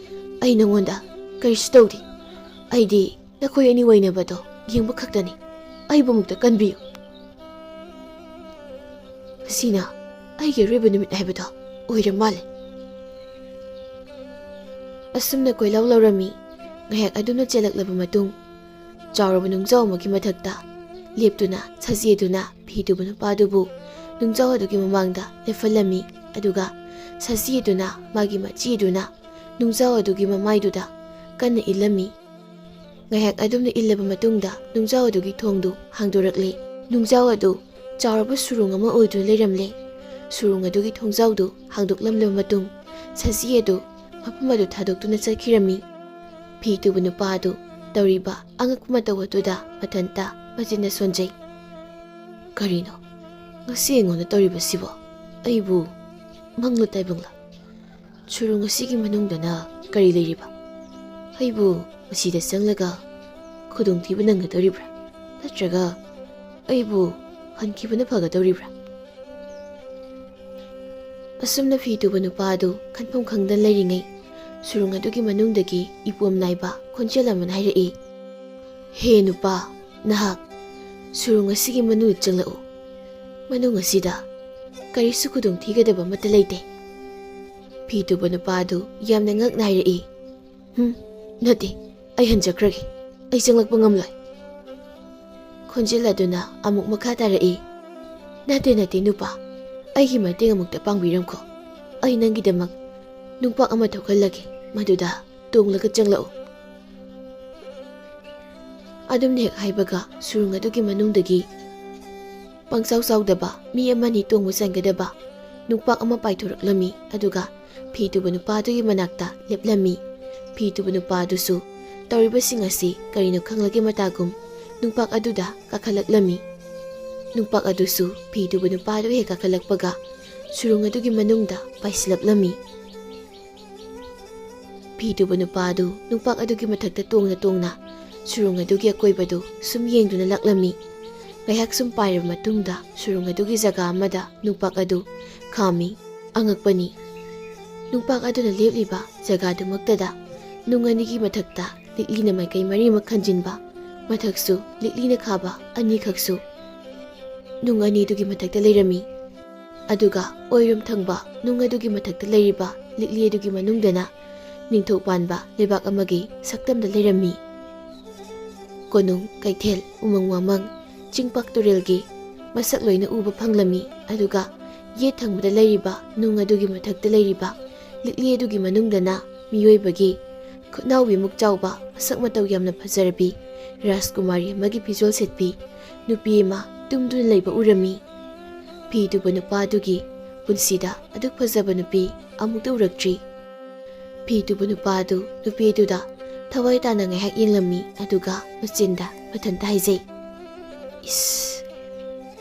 ꯑꯩ ꯅꯉꯣꯟꯗ ꯀꯔꯤꯁꯨ ꯇꯧꯗꯦ꯫ ꯑꯩꯗꯤ ꯅꯈꯣꯏ ꯑꯅꯤ ꯋꯥꯏꯅꯕꯗꯣ ꯌꯦꯡꯕ ꯈꯛꯇꯅꯤ꯫ ꯑꯩꯕꯨ ꯑꯃꯨꯛꯇ ꯀꯟꯕꯤꯌꯨ꯫ ꯃꯁꯤꯅ ꯑꯩꯒꯤ ꯑꯔꯣꯏꯕ ꯅꯨꯃꯤꯠ ꯍꯥꯏꯕꯗꯣ ꯑꯣꯏꯔ ꯃꯥꯜꯂꯦ꯫" ꯑꯁꯨꯝꯅ ꯀꯣꯏꯂꯥꯎ ꯂꯥꯎꯔꯝꯃꯤ꯫ ꯉꯥꯏꯍꯥꯛ ꯑꯗꯨꯝꯅ ꯆꯦꯜꯂꯛꯂꯕ ꯃꯇꯨꯡ, ꯆꯥꯎꯔꯕ ꯅꯨꯡꯖꯥꯎ ꯑꯃꯒꯤ ꯃꯊꯛꯇ ꯂꯦꯞꯇꯨꯅ ꯁꯖꯤ ꯑꯗꯨꯅ ꯐꯤ ꯇꯨꯕ ꯅꯨꯄꯥ ꯑꯗꯨꯕꯨ ꯅꯨꯡꯖꯥꯎ ꯑꯗꯨꯒꯤ ꯃꯃꯥꯡꯗ ꯂꯦꯞꯍꯜꯂꯝꯃꯤ꯫ ꯑꯗꯨꯒ ꯁꯖꯤ ꯑꯗꯨꯅ ꯃꯥꯒꯤ ꯃꯆꯤ ꯑꯗꯨꯅ ꯅꯨꯡꯖꯥꯎ ꯑꯗꯨꯒꯤ ꯃꯃꯥꯏꯗꯨꯗ ꯀꯟꯅ ꯏꯜꯂꯝꯃꯤ꯫ ꯉꯥꯏꯍꯥꯛ ꯑꯗꯨꯝꯅ ꯏꯜꯂꯕ ꯃꯇꯨꯡꯗ ꯅꯨꯡꯖꯥꯎ ꯑꯗꯨꯒꯤ ꯊꯣꯡꯗꯨ ꯍꯥꯡꯗꯣꯔꯛꯂꯦ꯫ ꯅꯨꯡꯖꯥꯎ ꯑꯗꯨ ꯆꯥꯎꯔꯕ ꯁꯨꯔꯨꯡ ꯑꯃ ꯑꯣꯏꯗꯨꯅ ꯂꯩꯔꯝꯂꯦ꯫ ꯁꯨꯔꯨꯡ ꯑꯗꯨꯒꯤ ꯊꯣꯡꯖꯥꯎꯗꯨ ꯍꯥꯡꯗꯣꯛꯂꯝꯂꯕ ꯃꯇꯨꯡ ꯁꯖꯤ ꯑꯗꯨ ꯃꯐꯝ ꯑꯗꯨ ꯊꯥꯗꯣꯛꯇꯨꯅ ꯆꯠꯈꯤꯔꯝꯃꯤ꯫ ꯐꯤ ꯇꯨꯕ ꯅꯨꯄꯥ ꯑꯗꯨ ꯇꯧꯔꯤꯕ ꯑꯉꯛꯄ ꯃꯇꯧ ꯑꯗꯨꯗ ꯃꯊꯟꯇ ꯃꯆꯤꯟꯅ ꯁꯣꯟꯖꯩ꯫ "ꯀꯔꯤꯅꯣ ꯉꯁꯤ ꯑꯩꯉꯣꯟꯗ ꯇꯧꯔꯤꯕꯁꯤꯕꯣ? ꯑꯩꯕꯨ ꯃꯪꯂ ꯇꯥꯏꯕꯪꯂ? ꯁꯨꯔꯨꯡ ꯑꯁꯤꯒꯤ ꯃꯅꯨꯡꯗꯅ ꯀꯔꯤ ꯂꯩꯔꯤꯕ? ꯑꯩꯕꯨ ꯃꯁꯤꯗ ꯆꯪꯂꯒ ꯈꯨꯗꯣꯡꯊꯤꯕ ꯅꯪꯒꯗꯧꯔꯤꯕ꯭ꯔꯥ? ꯅꯠꯇ꯭ꯔꯒ ꯑꯩꯕꯨ ꯍꯟꯈꯤꯕꯅ ꯐꯒꯗꯧꯔꯤꯕ꯭ꯔꯥ?" ꯑꯁꯨꯝꯅ ꯐꯤ ꯇꯨꯕ ꯅꯨꯄꯥ ꯑꯗꯨ ꯈꯟꯐꯝ ꯈꯪꯗꯅ ꯂꯩꯔꯤꯉꯩ, ꯁꯨꯔꯨꯡ ꯑꯗꯨꯒꯤ ꯃꯅꯨꯡꯗꯒꯤ ꯏꯄꯣꯝ ꯅꯥꯏꯕ ꯈꯣꯟꯖꯦꯜ ꯑꯃꯅ ꯍꯥꯏꯔꯛꯏ, "ꯍꯦ ꯅꯨꯄꯥ, ꯅꯍꯥꯛ ꯁꯨꯔꯨꯡ ꯑꯁꯤꯒꯤ ꯃꯅꯨꯡꯗ ꯆꯪꯂꯛꯎ꯫ ꯃꯅꯨꯡ ꯑꯁꯤꯗ ꯀꯔꯤꯁꯨ ꯈꯨꯗꯣꯡꯊꯤꯒꯗꯕ ꯑꯃꯠꯇ ꯂꯩꯇꯦ꯫" ꯐꯤ ꯇꯨꯕ ꯅꯨꯄꯥ ꯑꯗꯨ ꯌꯥꯝꯅ ꯉꯛꯅ ꯍꯥꯏꯔꯛꯏ, "ꯍꯨꯝ, ꯅꯠꯇꯦ, ꯑꯩ ꯍꯟꯖꯈ꯭ꯔꯒꯦ꯫ ꯑꯩ ꯆꯪꯂꯛꯄ ꯉꯝꯂꯣꯏ꯫" ꯈꯣꯟꯖꯦꯜ ꯑꯗꯨꯅ ꯑꯃꯨꯛ ꯃꯈꯥ ꯇꯥꯔꯛꯏ, "ꯅꯠꯇꯦ, ꯅꯠꯇꯦ ꯅꯨꯄꯥ, ꯑꯩꯒꯤ ꯃꯇꯦꯡ ꯑꯃꯨꯛꯇ ꯄꯥꯡꯕꯤꯔꯝꯈꯣ꯫ ꯑꯩ ꯅꯪꯒꯤꯗꯃꯛ ꯅꯨꯡꯄꯥꯛ ꯑꯃ ꯊꯣꯛꯍꯜꯂꯒꯦ, ꯃꯗꯨꯗ ꯇꯣꯡꯂꯒ ꯆꯪꯂꯛꯎ꯫" ꯑꯗꯨꯝꯅ ꯍꯦꯛ ꯍꯥꯏꯕꯒ ꯁꯨꯔꯨꯡ ꯑꯗꯨꯒꯤ ꯃꯅꯨꯡꯗꯒꯤ ꯄꯪꯆꯥꯎ ꯆꯥꯎꯗꯕ ꯃꯤ ꯑꯃꯅꯤ ꯇꯣꯡꯕ ꯆꯟꯒꯗꯕ ꯅꯨꯡꯄꯥꯛ ꯑꯃ ꯄꯥꯏꯊꯣꯔꯛꯂꯝꯃꯤ, ꯑꯗꯨꯒ ꯐꯤ ꯇꯨꯕ ꯅꯨꯄꯥ ꯑꯗꯨꯒꯤ ꯃꯅꯥꯛꯇ ꯂꯦꯞꯂꯝꯃꯤ꯫ ꯐꯤ ꯇꯨꯕ ꯅꯨꯄꯥ ꯑꯗꯨꯁꯨ ꯇꯧꯔꯤꯕꯁꯤꯡ ꯑꯁꯤ ꯀꯔꯤꯅꯣ ꯈꯪꯂꯒꯦ ꯃꯇꯥꯒꯨꯝ ꯅꯨꯡꯄꯥꯛ ꯑꯗꯨꯗ ꯀꯥꯈꯠꯂꯛꯂꯝꯃꯤ꯫ ꯅꯨꯡꯄꯥꯛ ꯑꯗꯨꯁꯨ ꯐꯤ ꯇꯨꯕ ꯅꯨꯄꯥ ꯑꯗꯨ ꯍꯦꯛ ꯀꯥꯈꯠꯂꯛꯄꯒ ꯁꯨꯔꯨꯡ ꯑꯗꯨꯒꯤ ꯃꯅꯨꯡꯗ ꯄꯥꯏꯁꯤꯜꯂꯛꯂꯝꯃꯤ꯫ ꯐꯤ ꯇꯨꯕ ꯅꯨꯄꯥ ꯑꯗꯨ ꯅꯨꯡꯄꯥꯛ ꯑꯗꯨꯒꯤ ꯃꯊꯛꯇ ꯇꯣꯡꯅ ꯇꯣꯡꯅ ꯁꯨꯔꯨꯡ ꯑꯗꯨꯒꯤ ꯑꯀꯣꯏꯕꯗꯨ ꯁꯨꯝ ꯌꯦꯡꯗꯨꯅ ꯂꯥꯛꯂꯝꯃꯤ꯫ ꯉꯥꯏꯍꯥꯛ ꯁꯨꯝ ꯄꯥꯏꯔꯕ ꯃꯇꯨꯡꯗ ꯁꯨꯔꯨꯡ ꯑꯗꯨꯒꯤ ꯖꯒꯥ ꯑꯃꯗ ꯅꯨꯡꯄꯥꯛ ꯑꯗꯨ ꯈꯥꯝꯃꯤ꯫ ꯑꯉꯛꯄꯅꯤ, ꯅꯨꯡꯄꯥꯛ ꯑꯗꯨꯅ ꯂꯦꯞꯂꯤꯕ ꯖꯒꯥꯗꯨꯃꯛꯇꯗ ꯅꯨꯡ ꯑꯅꯤꯒꯤ ꯃꯊꯛꯇ ꯂꯤꯛꯂꯤꯅ ꯃꯥꯏꯀꯩ ꯃꯔꯤꯃꯛ ꯈꯟꯖꯤꯟꯕ, ꯃꯊꯛꯁꯨ ꯂꯤꯛꯂꯤꯅ ꯈꯥꯕ ꯑꯅꯤꯈꯛꯁꯨ ꯅꯨꯡ ꯑꯅꯤꯗꯨꯒꯤ ꯃꯊꯛꯇ ꯂꯩꯔꯝꯃꯤ꯫ ꯑꯗꯨꯒ ꯑꯣꯏꯔꯣꯝ ꯊꯪꯕ ꯅꯨꯡ ꯑꯗꯨꯒꯤ ꯃꯊꯛꯇ ꯂꯩꯔꯤꯕ ꯂꯤꯛꯂꯤ ꯑꯗꯨꯒꯤ ꯃꯅꯨꯡꯗꯅ ꯅꯤꯡꯊꯧ ꯄꯥꯟꯕ ꯂꯩꯕꯥꯛ ꯑꯃꯒꯤ ꯁꯛꯇꯝꯗ ꯂꯩꯔꯝꯃꯤ꯫ ꯀꯣꯅꯨꯡ, ꯀꯩꯊꯦꯜ, ꯎꯃꯪ ꯋꯥꯃꯪ, ꯆꯤꯡꯄꯥꯛ ꯇꯨꯔꯦꯜꯒꯤ ꯃꯁꯛ ꯂꯣꯏꯅ ꯎꯕ ꯐꯪꯂꯝꯃꯤ꯫ ꯑꯗꯨꯒ ꯌꯦꯠ ꯊꯪꯕꯗ ꯂꯩꯔꯤꯕ ꯅꯨꯡ ꯑꯗꯨꯒꯤ ꯃꯊꯛꯇ ꯂꯩꯔꯤꯕ ꯂꯤꯛꯂꯤ ꯑꯗꯨꯒꯤ ꯃꯅꯨꯡꯗꯅ ꯃꯤꯑꯣꯏꯕꯒꯤ ꯈꯨꯠꯅꯥꯎꯕꯤꯃꯨꯛ ꯆꯥꯎꯕ, ꯃꯁꯛ ꯃꯇꯧ ꯌꯥꯝꯅ ꯐꯖꯔꯕꯤ ꯔꯥꯖꯀꯨꯃꯥꯔꯤ ꯑꯃꯒꯤ ꯐꯤꯖꯣꯜ ꯁꯦꯠꯄꯤ ꯅꯨꯄꯤ ꯑꯃ ꯇꯨꯝꯗꯨꯅ ꯂꯩꯕ ꯎꯔꯝꯃꯤ꯫ ꯐꯤ ꯇꯨꯕ ꯅꯨꯄꯥ ꯑꯗꯨꯒꯤ ꯄꯨꯟꯁꯤꯗ ꯑꯗꯨꯛ ꯐꯖꯕ ꯅꯨꯄꯤ ꯑꯃꯨꯛꯇ ꯎꯔꯛꯇ꯭ꯔꯤ꯫ ꯐꯤ ꯇꯨꯕ ꯅꯨꯄꯥ ꯑꯗꯨ ꯅꯨꯄꯤ ꯑꯗꯨꯗ ꯊꯋꯥꯏ ꯇꯥꯅ ꯉꯥꯏꯍꯥꯛ ꯌꯦꯡꯂꯝꯃꯤ, ꯑꯗꯨꯒ ꯃꯆꯤꯟꯗ ꯃꯊꯟꯇ ꯍꯥꯏꯖꯩ, "ꯏꯁ,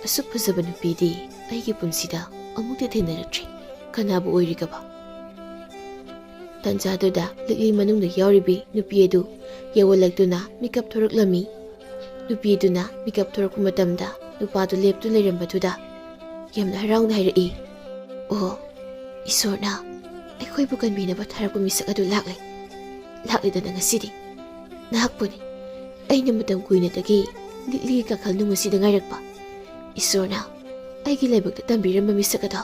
ꯑꯁꯨꯛ ꯐꯖꯕ ꯅꯨꯄꯤꯗꯤ ꯑꯩꯒꯤ ꯄꯨꯟꯁꯤꯗ ꯑꯃꯨꯛꯇ ꯊꯦꯡꯅꯔꯛꯇ꯭ꯔꯤ꯫ ꯀꯅꯥꯕꯨ ꯑꯣꯏꯔꯤꯒꯕ?" ꯇꯟꯖꯥꯗꯨꯗ ꯂꯤꯛꯂꯤ ꯃꯅꯨꯡꯗ ꯌꯥꯎꯔꯤꯕꯤ ꯅꯨꯄꯤ ꯑꯗꯨ ꯌꯧꯍꯜꯂꯛꯇꯨꯅ ꯃꯤꯀꯞ ꯊꯣꯔꯛꯂꯝꯃꯤ꯫ ꯅꯨꯄꯤꯗꯨꯅ ꯃꯤꯀꯞ ꯊꯣꯔꯛꯄ ꯃꯇꯝꯗ ꯅꯨꯄꯥꯗꯨ ꯂꯦꯞꯇꯨꯅ ꯂꯩꯔꯝꯕꯗꯨꯗ ꯌꯥꯝꯅ ꯍꯔꯥꯎꯅ ꯍꯥꯏꯔꯛꯏ, "ꯑꯣ, ꯏꯁꯣꯔꯅ ꯑꯩꯈꯣꯏꯕꯨ ꯀꯟꯕꯤꯅꯕ ꯊꯥꯔꯛꯄ ꯃꯤꯁꯛ ꯑꯗꯨ ꯂꯥꯛꯂꯦ꯫ ꯂꯥꯛꯂꯦꯗꯅ ꯉꯁꯤꯗꯤ꯫ ꯅꯍꯥꯛꯄꯨꯅꯤ꯫ ꯑꯩꯅ ꯃꯇꯝ ꯀꯨꯏꯅꯗꯒꯤ ꯂꯤꯛꯂꯤꯒꯤ ꯀꯥꯈꯜ ꯅꯨꯡ ꯑꯁꯤꯗ ꯉꯥꯏꯔꯛꯄ꯫ ꯏꯁꯣꯔꯅ ꯑꯩꯒꯤ ꯂꯥꯏꯕꯛꯇ ꯇꯝꯕꯤꯔꯝꯕ ꯃꯤꯁꯛ ꯑꯗꯣ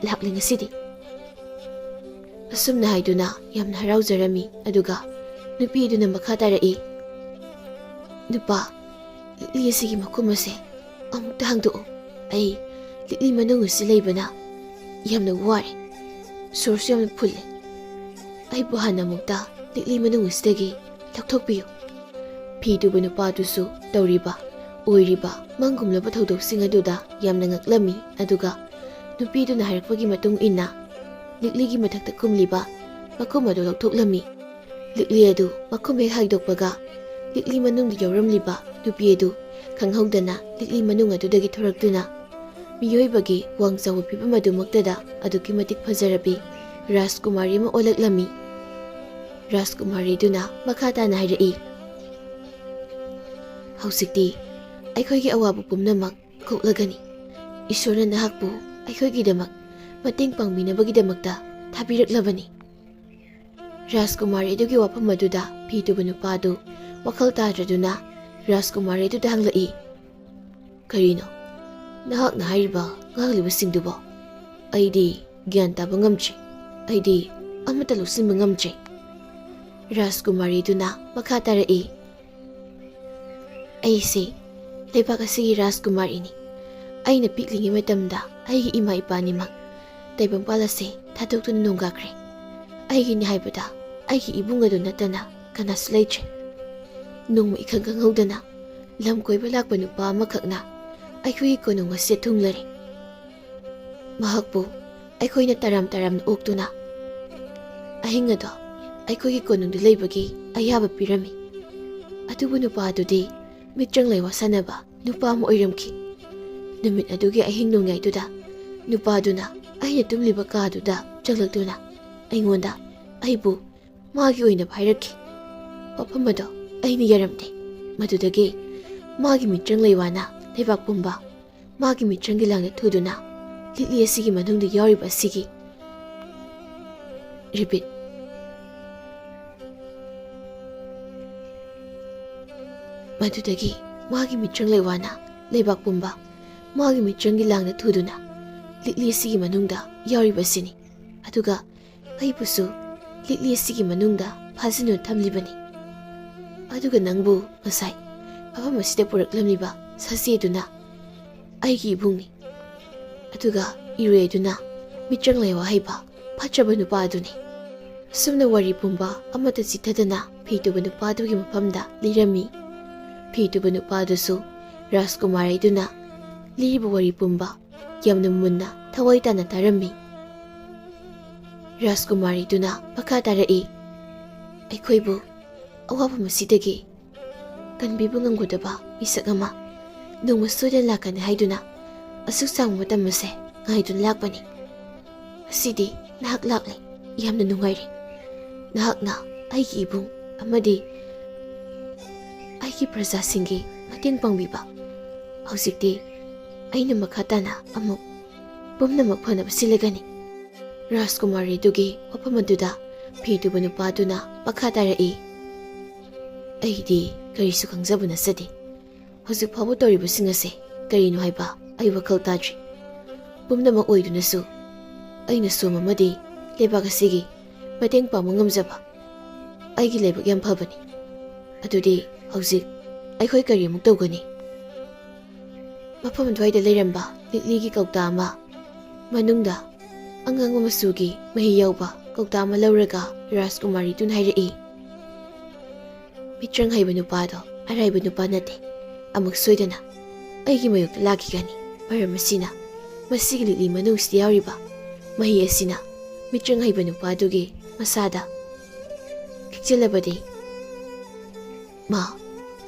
ꯂꯥꯛꯂꯦ ꯉꯁꯤꯗꯤ"꯫ ꯑꯁꯨꯝꯅ ꯍꯥꯏꯗꯨꯅ ꯌꯥꯝꯅ ꯍꯔꯥꯎꯖꯔꯝꯃꯤ꯫ ꯑꯗꯨꯒ ꯅꯨꯄꯤ ꯑꯗꯨꯅ ꯃꯈꯥ ꯇꯥꯔꯛꯏ, "ꯅꯨꯄꯥ, ꯂꯤꯛꯂꯤ ꯑꯁꯤꯒꯤ ꯃꯈꯨꯝ ꯑꯁꯦ ꯑꯃꯨꯛꯇ ꯍꯥꯡꯗꯣꯛꯎ꯫ ꯑꯩ ꯂꯤꯛꯂꯤ ꯃꯅꯨꯡ ꯑꯁꯤ ꯂꯩꯕꯅ ꯌꯥꯝꯅ ꯋꯥꯔꯦ꯫ ꯁꯣꯔꯁꯨ ꯌꯥꯝꯅ ꯐꯨꯜꯂꯦ꯫ ꯑꯩꯕꯨ ꯍꯥꯟꯅ ꯑꯃꯨꯛꯇ ꯂꯤꯛꯂꯤ ꯃꯅꯨꯡ ꯑꯁꯤꯗꯒꯤ ꯂꯧꯊꯣꯛꯄꯤꯌꯨ"꯫ ꯐꯤ ꯇꯨꯕ ꯅꯨꯄꯥꯗꯨꯁꯨ ꯇꯧꯔꯤꯕ ꯑꯣꯏꯔꯤꯕ ꯃꯪꯒꯨꯝꯂꯕ ꯊꯧꯗꯣꯛꯁꯤꯡ ꯑꯗꯨꯗ ꯌꯥꯝꯅ ꯉꯛꯂꯝꯃꯤ꯫ ꯑꯗꯨꯒ ꯅꯨꯄꯤꯗꯨꯅ ꯍꯥꯏꯔꯛꯄꯒꯤ ꯃꯇꯨꯡ ꯏꯟꯅ ꯂꯤꯛꯂꯤꯒꯤ ꯃꯊꯛꯇ ꯈꯨꯝꯂꯤꯕ ꯃꯈꯨꯝ ꯑꯗꯨ ꯂꯧꯊꯣꯛꯂꯝꯃꯤ꯫ ꯂꯤꯛꯂꯤ ꯑꯗꯨ ꯃꯈꯨꯝ ꯍꯦꯛ ꯍꯥꯏꯗꯣꯛꯄꯒ, ꯂꯤꯛꯂꯤ ꯃꯅꯨꯡꯗ ꯌꯥꯎꯔꯝꯂꯤꯕ ꯅꯨꯄꯤ ꯑꯗꯨ ꯈꯪꯍꯧꯗꯅ ꯂꯤꯛꯂꯤ ꯃꯅꯨꯡ ꯑꯗꯨꯗꯒꯤ ꯊꯣꯔꯛꯇꯨꯅ, ꯃꯤꯑꯣꯏꯕꯒꯤ ꯋꯥꯡ ꯆꯥꯎꯕ ꯐꯤꯕꯝ ꯑꯗꯨꯃꯛꯇꯗ ꯑꯗꯨꯛꯀꯤ ꯃꯇꯤꯛ ꯐꯖꯔꯕꯤ ꯔꯥꯖꯀꯨꯃꯥꯔꯤ ꯑꯃ ꯑꯣꯜꯂꯛꯂꯝꯃꯤ꯫ ꯔꯥꯖꯀꯨꯃꯥꯔꯤꯗꯨꯅ ꯃꯈꯥ ꯇꯥꯅ ꯍꯥꯏꯔꯛꯏ, "ꯍꯧꯖꯤꯛꯇꯤ ꯑꯩꯈꯣꯏꯒꯤ ꯑꯋꯥꯕ ꯄꯨꯝꯅꯃꯛ ꯀꯣꯛꯂꯒꯅꯤ꯫ ꯏꯁꯣꯔꯅ ꯅꯍꯥꯛꯄꯨ ꯑꯩꯈꯣꯏꯒꯤꯗꯃꯛ ꯃꯇꯦꯡ ꯄꯥꯡꯕꯤꯅꯕꯒꯤꯗꯃꯛꯇ ꯊꯥꯕꯤꯔꯛꯂꯕꯅꯤ"꯫ ꯔꯥꯖꯀꯨꯃꯥꯔꯤ ꯑꯗꯨꯒꯤ ꯋꯥꯐꯝ ꯑꯗꯨꯗ ꯐꯤ ꯇꯨꯕ ꯅꯨꯄꯥ ꯑꯗꯨ ꯋꯥꯈꯜ ꯇꯥꯗ꯭ꯔꯗꯨꯅ ꯔꯥꯖꯀꯨꯃꯥꯔꯤ ꯑꯗꯨꯗ ꯍꯪꯂꯛꯏ, "ꯀꯔꯤꯅꯣ ꯅꯍꯥꯛꯅ ꯍꯥꯏꯔꯤꯕ, ꯉꯥꯡꯂꯤꯕꯁꯤꯡꯗꯨꯕꯣ? ꯑꯩꯗꯤ ꯒ꯭ꯌꯥꯟ ꯇꯥꯕ ꯉꯝꯗ꯭ꯔꯦ꯫ ꯑꯩꯗꯤ ꯑꯃꯠꯇ ꯂꯧꯁꯤꯟꯕ ꯉꯝꯗ꯭ꯔꯦ"꯫ ꯔꯥꯖꯀꯨꯃꯥꯔꯤꯗꯨꯅ ꯃꯈꯥ ꯇꯥꯔꯛꯏ, "ꯑꯩꯁꯦ ꯂꯩꯕꯥꯛ ꯑꯁꯤꯒꯤ ꯔꯥꯖꯀꯨꯃꯥꯔꯤꯅꯤ꯫ ꯑꯩꯅ ꯄꯤꯛꯂꯤꯉꯩ ꯃꯇꯝꯗ ꯑꯩꯒꯤ ꯏꯃꯥ ꯏꯄꯥꯅꯤꯃꯛ ꯇꯥꯏꯕꯪꯄꯥꯜ ꯑꯁꯦ ꯊꯥꯗꯣꯛꯇꯨꯅ ꯅꯣꯡꯒꯥꯈ꯭ꯔꯦ꯫ ꯑꯩꯒꯤꯅꯤ ꯍꯥꯏꯕꯗ ꯑꯩꯒꯤ ꯏꯕꯨꯡ ꯑꯗꯨ ꯅꯠꯇꯅ ꯀꯅꯥꯁꯨ ꯂꯩꯇ꯭ꯔꯦ꯫ ꯅꯣꯡꯃ ꯏꯈꯪ ꯈꯪꯍꯧꯗꯅ ꯂꯝ ꯀꯣꯏꯕ ꯂꯥꯛꯄ ꯅꯨꯄꯥ ꯑꯃꯈꯛꯅ ꯑꯩꯈꯣꯏꯒꯤ ꯀꯣꯅꯨꯡ ꯑꯁꯤꯗ ꯊꯨꯡꯂꯔꯦ꯫ ꯃꯍꯥꯛꯄꯨ ꯑꯩꯈꯣꯏꯅ ꯇꯔꯥꯝ ꯇꯔꯥꯝꯅ ꯑꯣꯛꯇꯨꯅ ꯑꯍꯤꯡ ꯑꯗꯣ ꯑꯩꯈꯣꯏꯒꯤ ꯀꯣꯅꯨꯡꯗ ꯂꯩꯕꯒꯤ ꯑꯌꯥꯕ ꯄꯤꯔꯝꯃꯤ꯫ ꯑꯗꯨꯕꯨ ꯅꯨꯄꯥ ꯑꯗꯨꯗꯤ ꯃꯤꯇ꯭ꯔꯪ ꯂꯩꯋꯥ ꯁꯥꯟꯅꯕ ꯅꯨꯄꯥ ꯑꯃ ꯑꯣꯏꯔꯝꯈꯤ꯫ ꯅꯨꯃꯤꯠ ꯑꯗꯨꯒꯤ ꯑꯍꯤꯡ ꯅꯣꯡꯌꯥꯏꯗꯨꯗ ꯅꯨꯄꯥꯗꯨꯅ ꯑꯩꯅ ꯇꯨꯝꯂꯤꯕ ꯀꯥꯗꯨꯗ ꯆꯪꯂꯛꯇꯨꯅ ꯑꯩꯉꯣꯟꯗ ꯑꯩꯕꯨ ꯃꯥꯒꯤ ꯑꯣꯏꯅꯕ ꯍꯥꯏꯔꯛꯈꯤ꯫ ꯋꯥꯐꯝ ꯑꯗꯣ ꯑꯩꯅ ꯌꯥꯔꯝꯗꯦ꯫ ꯃꯗꯨꯗꯒꯤ ꯃꯥꯒꯤ ꯃꯤꯇ꯭ꯔꯪ ꯂꯩꯋꯥꯅ ꯂꯩꯕꯥꯛ ꯄꯨꯝꯕ ꯃꯥꯒꯤ ꯃꯤꯇ꯭ꯔꯪꯒꯤ ꯂꯥꯡꯗ ꯊꯨꯗꯨꯅ ꯂꯤꯛꯂꯤ ꯑꯁꯤꯒꯤ ꯃꯅꯨꯡꯗ ꯌꯥꯎꯔꯤꯕ ꯑꯁꯤꯒꯤ repeat꯫ ꯃꯗꯨꯗꯒꯤ ꯃꯥꯒꯤ ꯃꯤꯇ꯭ꯔꯪ ꯂꯩꯋꯥꯅ ꯂꯩꯕꯥꯛ ꯄꯨꯝꯕ ꯃꯥꯒꯤ ꯃꯤꯇ꯭ꯔꯪꯒꯤ ꯂꯥꯡꯗ ꯊꯨꯗꯨꯅ ꯂꯤꯛꯂꯤ ꯑꯁꯤꯒꯤ ꯃꯅꯨꯡꯗ ꯌꯥꯎꯔꯤꯕ ꯑꯁꯤꯅꯤ꯫ ꯑꯗꯨꯒ ꯑꯩꯕꯨꯁꯨ ꯂꯤꯛꯂꯤ ꯑꯁꯤꯒꯤ ꯃꯅꯨꯡꯗ ꯐꯥꯖꯤꯟꯗꯨꯅ ꯊꯝꯂꯤꯕꯅꯤ꯫ ꯑꯗꯨꯒ ꯅꯪꯕꯨ ꯉꯁꯥꯏ ꯃꯐꯝ ꯑꯁꯤꯗ ꯄꯨꯔꯛꯂꯝꯂꯤꯕ ꯁꯥꯁꯤ ꯑꯗꯨꯅ ꯑꯩꯒꯤ ꯏꯕꯨꯡꯅꯤ꯫ ꯑꯗꯨꯒ ꯏꯔꯣꯏ ꯑꯗꯨꯅ ꯃꯤꯇ꯭ꯔꯪ ꯂꯩꯋꯥ ꯍꯩꯕ ꯐꯠꯇ꯭ꯔꯕ ꯅꯨꯄꯥ ꯑꯗꯨꯅꯤ꯫ ꯑꯁꯨꯝꯅ ꯋꯥꯔꯤ ꯄꯨꯝꯕ ꯑꯃꯠꯇ ꯆꯤꯊꯗꯅ ꯐꯤ ꯇꯨꯕ ꯅꯨꯄꯥ ꯑꯗꯨꯒꯤ ꯃꯐꯝꯗ ꯂꯤꯔꯝꯃꯤ꯫ ꯐꯤ ꯇꯨꯕ ꯅꯨꯄꯥ ꯑꯗꯨꯁꯨ ꯔꯥꯖꯀꯨꯃꯥꯔꯤꯗꯨꯅ ꯂꯤꯔꯤꯕ ꯋꯥꯔꯤ ꯄꯨꯝꯕ ꯌꯥꯝꯅ ꯃꯨꯟꯅ ꯊꯋꯥꯏ ꯇꯥꯅ ꯇꯥꯔꯝꯃꯤ꯫ ꯔꯥꯖꯀꯨꯃꯥꯔꯤꯗꯨꯅ ꯃꯈꯥ ꯇꯥꯔꯛꯏ, ꯑꯩꯈꯣꯏꯕꯨ ꯑꯋꯥꯐꯝ ꯑꯁꯤꯗꯒꯤ ꯀꯟꯕꯤꯕ ꯉꯝꯒꯗꯕ ꯃꯤꯁꯛ ꯑꯃ ꯅꯣꯡꯃ ꯁꯣꯏꯗꯅ ꯂꯥꯛꯀꯅꯤ ꯍꯥꯏꯗꯨꯅ ꯑꯁꯨꯛ ꯁꯥꯡꯕ ꯃꯇꯝ ꯑꯁꯦ ꯉꯥꯏꯗꯨꯅ ꯂꯥꯛꯄꯅꯤ꯫ ꯉꯁꯤꯗꯤ ꯅꯍꯥꯛ ꯂꯥꯛꯂꯦ꯫ ꯌꯥꯝꯅ ꯅꯨꯡꯉꯥꯏꯔꯦ꯫ ꯅꯍꯥꯛꯅ ꯑꯩꯒꯤ ꯏꯕꯨꯡ ꯑꯃꯗꯤ ꯑꯩꯒꯤ ꯄ꯭ꯔꯖꯥꯁꯤꯡꯒꯤ ꯃꯇꯦꯡ ꯄꯥꯡꯕꯤꯕ꯫ ꯍꯧꯖꯤꯛꯇꯤ ꯑꯩꯅ ꯃꯈꯥ ꯇꯥꯅ ꯑꯃꯨꯛ ꯄꯨꯝꯅꯃꯛ ꯐꯅꯕ ꯁꯤꯜꯂꯒꯅꯤ꯫ ꯔꯥꯖꯀꯨꯃꯥꯔꯤꯗꯨꯒꯤ ꯋꯥꯐꯝ ꯑꯗꯨꯗ ꯐꯤ ꯇꯨꯕ ꯅꯨꯄꯥꯗꯨꯅ ꯃꯈꯥ ꯇꯥꯔꯛꯏ, ꯑꯩꯗꯤ ꯀꯔꯤꯁꯨ ꯈꯪꯖꯕ ꯅꯠꯆꯗꯦ꯫ ꯍꯧꯖꯤꯛ ꯐꯥꯎꯕ ꯇꯧꯔꯤꯕꯁꯤꯡ ꯑꯁꯦ ꯀꯔꯤꯅꯣ ꯍꯥꯏꯕ ꯑꯩ ꯋꯥꯈꯜ ꯇꯥꯗ꯭ꯔꯤ꯫ ꯄꯨꯝꯅꯃꯛ ꯑꯣꯏꯗꯨꯅꯁꯨ ꯑꯩꯅ ꯁꯣꯝ ꯑꯃꯗꯤ ꯂꯩꯕꯥꯛ ꯑꯁꯤꯒꯤ ꯃꯇꯦꯡ ꯄꯥꯡꯕ ꯉꯝꯖꯕ ꯑꯩꯒꯤ ꯂꯥꯏꯕꯛ ꯌꯥꯝ ꯐꯕꯅꯤ꯫ ꯑꯗꯨꯗꯤ ꯍꯧꯖꯤꯛ ꯑꯩꯈꯣꯏ ꯀꯔꯤ ꯑꯃꯨꯛ ꯇꯧꯒꯅꯤ? ꯃꯐꯝ ꯑꯗꯨꯋꯥꯏꯗ ꯂꯩꯔꯝꯕ ꯂꯤꯛꯂꯤꯒꯤ ꯀꯧꯇꯥ ꯑꯃ ꯃꯅꯨꯡꯗ ꯑꯉꯥꯡꯕ ꯃꯆꯨꯒꯤ ꯃꯍꯤ ꯌꯥꯎꯕ ꯀꯧꯇꯥ ꯑꯃ ꯂꯧꯔꯒ ꯔꯥꯖꯀꯨꯃꯥꯔꯤꯗꯨꯅ ꯍꯥꯏꯔꯛꯏ, "ꯃꯤꯇ꯭ꯔꯪ ꯍꯩꯕ ꯅꯨꯄꯥꯗꯣ ꯑꯔꯥꯏꯕ ꯅꯨꯄꯥ ꯅꯠꯇꯦ꯫ ꯑꯃꯨꯛ ꯁꯣꯏꯗꯅ ꯑꯩꯒꯤ ꯃꯥꯌꯣꯛꯇ ꯂꯥꯛꯈꯤꯒꯅꯤ꯫ ꯃꯔꯝ ꯑꯁꯤꯅ ꯃꯁꯤꯒꯤ ꯂꯤꯛꯂꯤ ꯃꯅꯨꯡꯁꯤꯗ ꯌꯥꯎꯔꯤꯕ ꯃꯍꯤ ꯑꯁꯤꯅ ꯃꯤꯇ꯭ꯔꯪ ꯍꯩꯕ ꯅꯨꯄꯥꯗꯨꯒꯤ ꯃꯁꯥꯗ ꯈꯤꯛꯆꯤꯜꯂꯕꯗꯤ ꯃꯥ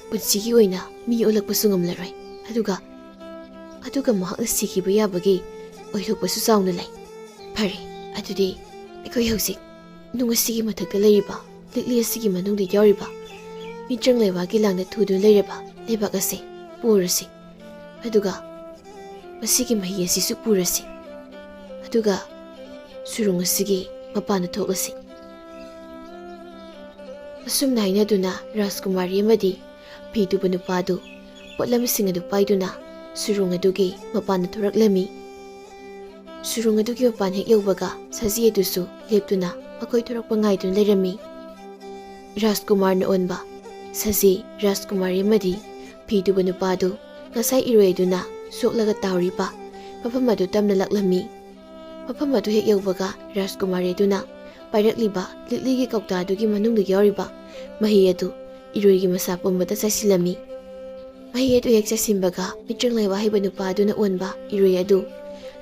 ꯄꯨꯟꯁꯤꯒꯤ ꯑꯣꯏꯅ ꯃꯤ ꯑꯣꯜꯂꯛꯄꯁꯨ ꯉꯝꯂꯔꯣꯏ꯫ ꯑꯗꯨꯒ, ꯑꯗꯨꯒ ꯃꯍꯥꯛꯅ ꯁꯤꯈꯤꯕ ꯌꯥꯕꯒꯤ ꯑꯣꯏꯊꯣꯛꯄꯁꯨ ꯆꯥꯎꯅ ꯂꯩ꯫ ꯐꯔꯦ, ꯑꯗꯨꯗꯤ ꯑꯩꯈꯣꯏ ꯍꯧꯖꯤꯛ ꯅꯨꯡ ꯑꯁꯤꯒꯤ ꯃꯊꯛꯇ ꯂꯩꯔꯤꯕ, ꯂꯤꯛꯂꯤ ꯑꯁꯤꯒꯤ ꯃꯅꯨꯡꯗ ꯌꯥꯎꯔꯤꯕ ꯃꯤꯇ꯭ꯔꯪ ꯂꯩꯕꯥꯛꯀꯤ ꯂꯥꯡꯗ ꯊꯨꯗꯨꯅ ꯂꯩꯔꯕ ꯂꯩꯕꯥꯛ ꯑꯁꯦ ꯄꯨꯔꯁꯤ꯫ ꯑꯗꯨꯒ ꯃꯁꯤꯒꯤ ꯃꯍꯤ ꯑꯁꯤꯁꯨ ꯄꯨꯔꯁꯤ꯫ ꯑꯗꯨꯒ ꯁꯨꯔꯨꯡ ꯑꯁꯤꯒꯤ ꯃꯄꯥꯟꯗ ꯊꯣꯛꯂꯁꯤ꯫" ꯑꯁꯨꯝꯅ ꯍꯥꯏꯅꯗꯨꯅ ꯔꯥꯖꯀꯨꯃꯥꯔꯤ ꯑꯃꯗꯤ ꯐꯤ ꯇꯨꯕ ꯅꯨꯄꯥꯗꯨ ꯄꯣꯠꯂꯝꯁꯤꯡ ꯑꯗꯨ ꯄꯥꯏꯗꯨꯅ ꯁꯨꯔꯨꯡ ꯑꯗꯨꯒꯤ ꯃꯄꯥꯟꯗ ꯊꯣꯔꯛꯂꯝꯃꯤ꯫ ꯁꯨꯔꯨꯡ ꯑꯗꯨꯒꯤ ꯃꯄꯥꯟ ꯍꯦꯛ ꯌꯧꯕꯒ ꯁꯖꯤ ꯑꯗꯨꯁꯨ ꯂꯦꯞꯇꯨꯅ ꯃꯈꯣꯏ ꯊꯣꯔꯛꯄ ꯉꯥꯏꯗꯨꯅ ꯂꯩꯔꯝꯃꯤ꯫ ꯔꯥꯖꯀꯨꯃꯥꯔꯅ ꯑꯣꯟꯕ ꯁꯖꯤ, ꯔꯥꯖꯀꯨꯃꯥꯔꯤ ꯑꯃꯗꯤ ꯐꯤ ꯇꯨꯕ ꯅꯨꯄꯥꯗꯨ ꯉꯁꯥꯏ ꯏꯔꯣꯏ ꯑꯗꯨꯅ ꯁꯣꯛꯂꯒ ꯇꯥꯍꯧꯔꯤꯕ ꯃꯐꯝ ꯑꯗꯨ ꯇꯞꯅ ꯂꯥꯛꯂꯝꯃꯤ꯫ ꯃꯐꯝ ꯑꯗꯨ ꯍꯦꯛ ꯌꯧꯕꯒ ꯔꯥꯖꯀꯨꯃꯥꯔꯤ ꯑꯗꯨꯅ ꯄꯥꯏꯔꯛꯂꯤꯕ ꯂꯤꯛꯂꯤꯒꯤ ꯀꯧꯇꯥꯗꯨꯒꯤ ꯃꯅꯨꯡꯗ ꯌꯥꯎꯔꯤꯕ ꯃꯍꯤ ꯑꯗꯨ ꯏꯔꯣꯏꯒꯤ ꯃꯁꯥ ꯄꯨꯝꯕꯗ ꯆꯥꯏꯁꯤꯜꯂꯝꯃꯤ꯫ ꯃꯍꯤ ꯑꯗꯨ ꯍꯦꯛ ꯆꯥꯏꯁꯤꯟꯕꯒ ꯃꯤꯇ꯭ꯔꯪ ꯂꯩꯕꯥꯛ ꯍꯩꯕ ꯅꯨꯄꯥ ꯑꯗꯨꯅ ꯑꯣꯟꯕ ꯏꯔꯣꯏ ꯑꯗꯨ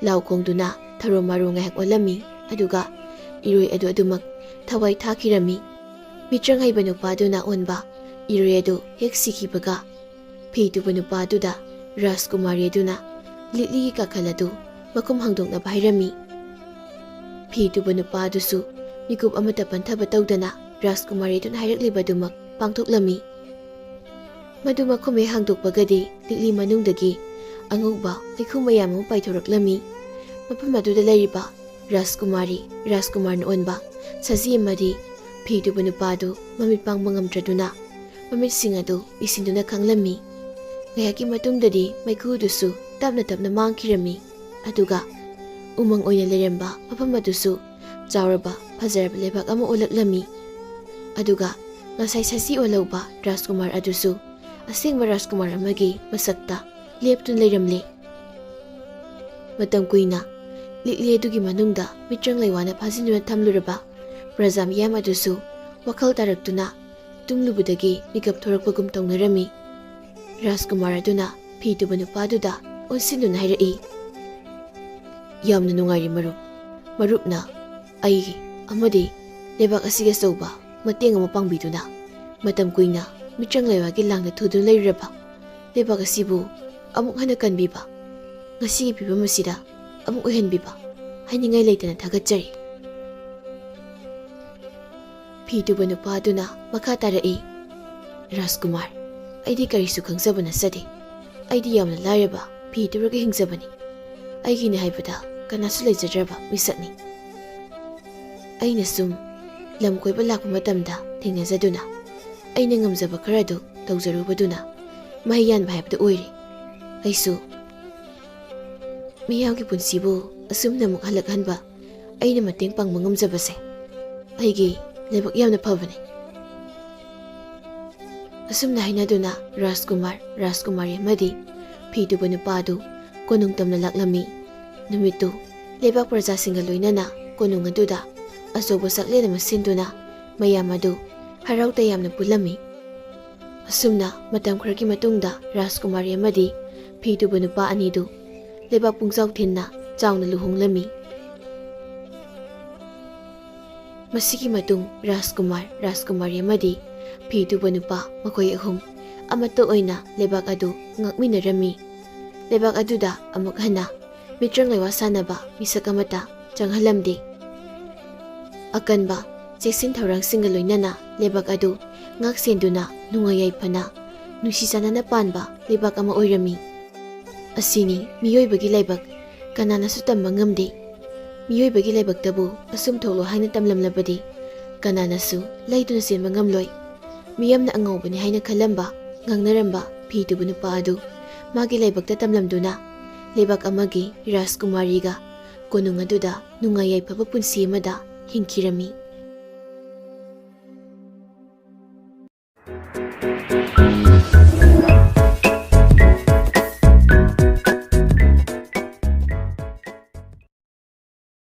ꯂꯥꯎ ꯈꯣꯡꯗꯨꯅ ꯊꯔꯣ ꯃꯥꯔꯣ ꯉꯥꯏꯍꯥꯛ ꯑꯣꯜꯂꯝꯃꯤ꯫ ꯑꯗꯨꯒ ꯏꯔꯣꯏ ꯑꯗꯨ ꯑꯗꯨꯃꯛ ꯊꯋꯥꯏ ꯊꯥꯈꯤꯔꯝꯃꯤ꯫ ꯃꯤꯇ꯭ꯔꯪ ꯍꯩꯕ ꯅꯨꯄꯥ ꯑꯗꯨꯅ ꯑꯣꯟꯕ ꯏꯔꯣꯏ ꯑꯗꯨ ꯍꯦꯛ ꯁꯤꯈꯤꯕꯒ ꯐꯤ ꯇꯨꯕ ꯅꯨꯄꯥ ꯑꯗꯨꯗ ꯔꯥꯖꯀꯨꯃꯥꯔꯤ ꯑꯗꯨꯅ ꯂꯤꯛꯂꯤꯒꯤ ꯀꯥꯈꯜ ꯑꯗꯨ ꯃꯈꯨꯝ ꯍꯥꯡꯗꯣꯛꯅꯕ ꯍꯥꯏꯔꯝꯃꯤ꯫ ꯐꯤ ꯇꯨꯕ ꯅꯨꯄꯥ ꯑꯗꯨꯁꯨ ꯃꯤꯀꯨꯞ ꯑꯃꯠꯇ ꯄꯟꯊꯕ ꯇꯧꯗꯅ ꯔꯥꯖꯀꯨꯃꯥꯔꯤ ꯑꯗꯨꯅ ꯍꯥꯏꯔꯛꯂꯤꯕ ꯑꯗꯨꯃꯛ ꯄꯥꯡꯊꯣꯛꯂꯝꯃꯤ꯫ ꯃꯗꯨ ꯃꯈꯨꯝ ꯍꯦꯛ ꯍꯥꯡꯗꯣꯛꯄꯒꯗꯤ ꯂꯤꯛꯂꯤ ꯃꯅꯨꯡꯗꯒꯤ ꯑꯉꯧꯕ ꯃꯩꯈꯨ ꯃꯌꯥꯝ ꯑꯃ ꯄꯥꯏꯊꯣꯔꯛꯂꯝꯃꯤ꯫ ꯃꯐꯝ ꯑꯗꯨꯗ ꯂꯩꯔꯤꯕ ꯔꯥꯖꯀꯨꯃꯥꯔꯤ, ꯔꯥꯖꯀꯨꯃꯥꯔꯅ ꯑꯣꯟꯕ ꯁꯖꯤ ꯑꯃꯗꯤ ꯐꯤ ꯇꯨꯕ ꯅꯨꯄꯥ ꯑꯗꯨ ꯃꯃꯤꯠ ꯄꯥꯡꯕ ꯉꯝꯗ꯭ꯔꯗꯨꯅ ꯃꯃꯤꯠꯁꯤꯡ ꯑꯗꯨ ꯏꯁꯤꯟꯗꯨꯅ ꯈꯪꯂꯝꯃꯤ꯫ ꯉꯥꯏꯍꯥꯛꯀꯤ ꯃꯇꯨꯡꯗꯗꯤ ꯃꯩꯈꯨꯗꯨꯁꯨ ꯇꯞꯅ ꯇꯞꯅ ꯃꯥꯡꯈꯤꯔꯝꯃꯤ꯫ ꯑꯗꯨꯒ ꯎꯃꯪ ꯑꯣꯏꯅ ꯂꯩꯔꯝꯕ ꯃꯐꯝ ꯑꯗꯨꯁꯨ ꯆꯥꯎꯔꯕ ꯐꯖꯔꯕ ꯂꯩꯕꯥꯛ ꯑꯃ ꯑꯣꯜꯂꯛꯂꯝꯃꯤ꯫ ꯑꯗꯨꯒ ꯉꯁꯥꯏ ꯁꯖꯤ ꯑꯣꯜꯍꯧꯕ ꯔꯥꯖꯀꯨꯃꯥꯔ ꯑꯗꯨꯁꯨ ꯑꯁꯦꯡꯕ ꯔꯥꯖꯀꯨꯃꯥꯔ ꯑꯃꯒꯤ ꯃꯁꯛꯇ ꯂꯦꯞꯇꯨꯅ ꯂꯩꯔꯝꯂꯦ꯫ ꯃꯇꯝ ꯀꯨꯏꯅ ꯂꯤꯛꯂꯤ ꯑꯗꯨꯒꯤ ꯃꯅꯨꯡꯗ ꯃꯤꯇ꯭ꯔꯪ ꯂꯩꯋꯥꯅ ꯐꯥꯖꯤꯟꯗꯨꯅ ꯊꯝꯂꯨꯔꯕ ꯄ꯭ꯔꯖꯥ ꯃꯤꯌꯥꯝ ꯑꯗꯨꯁꯨ ꯋꯥꯈꯜ ꯇꯥꯔꯛꯇꯨꯅ ꯇꯨꯝꯂꯨꯕꯗꯒꯤ ꯃꯤꯀꯞ ꯊꯣꯔꯛꯄꯒꯨꯝ ꯇꯧꯅꯔꯝꯃꯤ꯫ ꯔꯥꯖꯀꯨꯃꯥꯔ ꯑꯗꯨꯅ ꯐꯤ ꯇꯨꯕ ꯅꯨꯄꯥꯗꯨꯗ ꯑꯣꯟꯁꯤꯟꯗꯨꯅ ꯍꯥꯏꯔꯛꯏ, "ꯌꯥꯝꯅ ꯅꯨꯡꯉꯥꯏꯔꯤ ꯃꯔꯨꯞ꯫ ꯃꯔꯨꯞꯅ ꯑꯩ ꯑꯃꯗꯤ ꯂꯩꯕꯥꯛ ꯑꯁꯤꯒꯤ ꯑꯆꯧꯕ ꯃꯇꯦꯡ ꯑꯃ ꯄꯥꯡꯕꯤꯗꯨꯅ ꯃꯇꯝ ꯀꯨꯏꯅ ꯃꯤꯇ꯭ꯔꯪ ꯂꯩꯋꯥꯒꯤ ꯂꯥꯡꯗ ꯊꯨꯗꯨꯅ ꯂꯩꯔꯨꯔꯕ ꯂꯩꯕꯥꯛ ꯑꯁꯤꯕꯨ ꯑꯃꯨꯛ ꯍꯟꯅ ꯀꯟꯕꯤꯕ, ꯉꯁꯤꯒꯤ ꯐꯤꯕꯝ ꯑꯁꯤꯗ ꯑꯃꯨꯛ ꯑꯣꯏꯍꯟꯕꯤꯕ ꯍꯥꯏꯅꯤꯡꯉꯥꯏ ꯂꯩꯇꯅ ꯊꯥꯒꯠꯆꯔꯤ꯫" ꯐꯤ ꯇꯨꯕ ꯅꯨꯄꯥ ꯑꯗꯨꯅ ꯃꯈꯥ ꯇꯥꯔꯛꯏ, "ꯔꯥꯖꯀꯨꯃꯥꯔ, ꯑꯩꯗꯤ ꯀꯔꯤꯁꯨ ꯈꯪꯖꯕ ꯅꯠꯆꯗꯦ꯫ ꯑꯩꯗꯤ ꯌꯥꯝꯅ ꯂꯥꯏꯔꯕ ꯐꯤ ꯇꯨꯔꯒ ꯍꯤꯡꯖꯕꯅꯤ꯫ ꯑꯩꯒꯤꯅꯤ ꯍꯥꯏꯕꯗ ꯀꯅꯥꯁꯨ ꯂꯩꯖꯗ꯭ꯔꯕ ꯃꯤꯁꯛꯅꯤ꯫ ꯑꯩꯅ ꯁꯨꯝ ꯂꯝ ꯀꯣꯏꯕ ꯂꯥꯛꯄ ꯃꯇꯝꯗ ꯊꯦꯡꯅꯖꯗꯨꯅ ꯑꯩꯅ ꯉꯝꯖꯕ ꯈꯔ ꯑꯗꯨ ꯇꯧꯖꯔꯨꯕꯗꯨꯅ ꯃꯍꯩ ꯌꯥꯟꯕ ꯍꯥꯏꯕꯗꯨ ꯑꯣꯏꯔꯦ꯫ ꯑꯩꯁꯨ ꯃꯤꯌꯥꯝꯒꯤ ꯄꯨꯟꯁꯤꯕꯨ ꯑꯁꯨꯝꯅ ꯑꯃꯨꯛ ꯍꯜꯂꯛꯍꯟꯕ ꯑꯩꯅ ꯃꯇꯦꯡ ꯄꯥꯡꯕ ꯉꯝꯖꯕꯁꯦ ꯑꯩꯒꯤ ꯂꯥꯏꯕꯛ ꯌꯥꯝꯅ ꯐꯕꯅꯤ꯫" ꯑꯁꯨꯝꯅ ꯍꯥꯏꯅꯗꯨꯅ ꯔꯥꯖꯀꯨꯃꯥꯔ, ꯔꯥꯖꯀꯨꯃꯥꯔꯤ ꯑꯃꯗꯤ ꯐꯤ ꯇꯨꯕ ꯅꯨꯄꯥ ꯑꯗꯨ ꯀꯣꯅꯨꯡ ꯇꯝꯅ ꯂꯥꯛꯂꯝꯃꯤ꯫ ꯅꯨꯃꯤꯠꯇꯨ ꯂꯩꯕꯥꯛ ꯄ꯭ꯔꯖꯥꯁꯤꯡꯒ ꯂꯣꯏꯅꯅ ꯀꯣꯅꯨꯡ ꯑꯗꯨꯗ ꯑꯆꯧꯕ ꯆꯥꯛꯂꯦꯟ ꯑꯃ ꯁꯤꯟꯗꯨꯅ ꯃꯌꯥꯝ ꯑꯗꯨ ꯍꯔꯥꯎ ꯇꯌꯥꯝꯅ ꯄꯨꯜꯂꯝꯃꯤ꯫ ꯑꯁꯨꯝꯅ ꯃꯇꯝ ꯈꯔꯒꯤ ꯃꯇꯨꯡꯗ ꯔꯥꯖꯀꯨꯃꯥꯔꯤ ꯑꯃꯗꯤ ꯐꯤ ꯇꯨꯕ ꯅꯨꯄꯥ ꯑꯅꯤꯗꯨ ꯂꯩꯕꯥꯛ ꯄꯨꯡꯖꯥꯎ ꯊꯤꯟꯅ ꯆꯥꯎꯅ ꯂꯨꯍꯣꯡꯂꯝꯃꯤ꯫ ꯃꯁꯤꯒꯤ ꯃꯇꯨꯡ ꯔꯥꯖꯀꯨꯃꯥꯔ, ꯔꯥꯖꯀꯨꯃꯥꯔꯤ ꯑꯃꯗꯤ ꯐꯤ ꯇꯨꯕ ꯅꯨꯄꯥ ꯃꯈꯣꯏ ꯑꯍꯨꯝ ꯑꯃꯠꯇ ꯑꯣꯏꯅ ꯂꯩꯕꯥꯛ ꯑꯗꯨ ꯉꯥꯛꯃꯤꯟꯅꯔꯝꯃꯤ꯫ ꯂꯩꯕꯥꯛ ꯑꯗꯨꯗ ꯑꯃꯨꯛ ꯍꯟꯅ ꯃꯤꯇ꯭ꯔꯪ ꯂꯩꯋꯥ ꯁꯥꯟꯅꯕ ꯃꯤꯁꯛ ꯑꯃꯠꯇ ꯆꯪꯍꯜꯂꯝꯗꯦ꯫ ꯑꯀꯟꯕ ꯆꯦꯛꯁꯤꯟ ꯊꯧꯔꯥꯡꯁꯤꯡꯒ ꯂꯣꯏꯅꯅ ꯂꯩꯕꯥꯛ ꯑꯗꯨ ꯉꯥꯛ ꯁꯦꯟꯗꯨꯅ ꯅꯨꯡꯉꯥꯏ ꯌꯥꯏꯐꯅ ꯅꯨꯡꯁꯤ ꯆꯥꯟꯅꯅ ꯄꯥꯟꯕ ꯂꯩꯕꯥꯛ ꯑꯃ ꯑꯣꯏꯔꯝꯃꯤ꯫ ꯑꯁꯤꯅꯤ ꯃꯤꯑꯣꯏꯕꯒꯤ ꯂꯥꯏꯕꯛ, ꯀꯅꯥꯅꯁꯨ ꯇꯝꯕ ꯉꯝꯗꯦ꯫ ꯃꯤꯑꯣꯏꯕꯒꯤ ꯂꯥꯏꯕꯛꯇꯕꯨ ꯑꯁꯨꯝ ꯊꯣꯛꯂꯣ ꯍꯥꯏꯅ ꯇꯝꯂꯝꯂꯕꯗꯤ ꯀꯅꯥꯅꯁꯨ ꯂꯩꯗꯨꯅ ꯆꯦꯟꯕ ꯉꯝꯂꯣꯏ꯫ ꯃꯤꯌꯥꯝꯅ ꯑꯉꯧꯕꯅꯤ ꯍꯥꯏꯅ ꯈꯜꯂꯝꯕ, ꯉꯥꯡꯅꯔꯝꯕ ꯐꯤ ꯇꯨꯕ ꯅꯨꯄꯥ ꯑꯗꯨ ꯃꯥꯒꯤ ꯂꯥꯏꯕꯛꯇ ꯇꯝꯂꯝꯗꯨꯅ ꯂꯩꯕꯥꯛ ꯑꯃꯒꯤ ꯔꯥꯖꯀꯨꯃꯥꯔꯤꯒ ꯀꯣꯅꯨꯡ ꯑꯗꯨꯗ ꯅꯨꯡꯉꯥꯏ ꯌꯥꯏꯐꯕ ꯄꯨꯟꯁꯤ ꯑꯃꯗ ꯍꯤꯡꯈꯤꯔꯝꯃꯤ꯫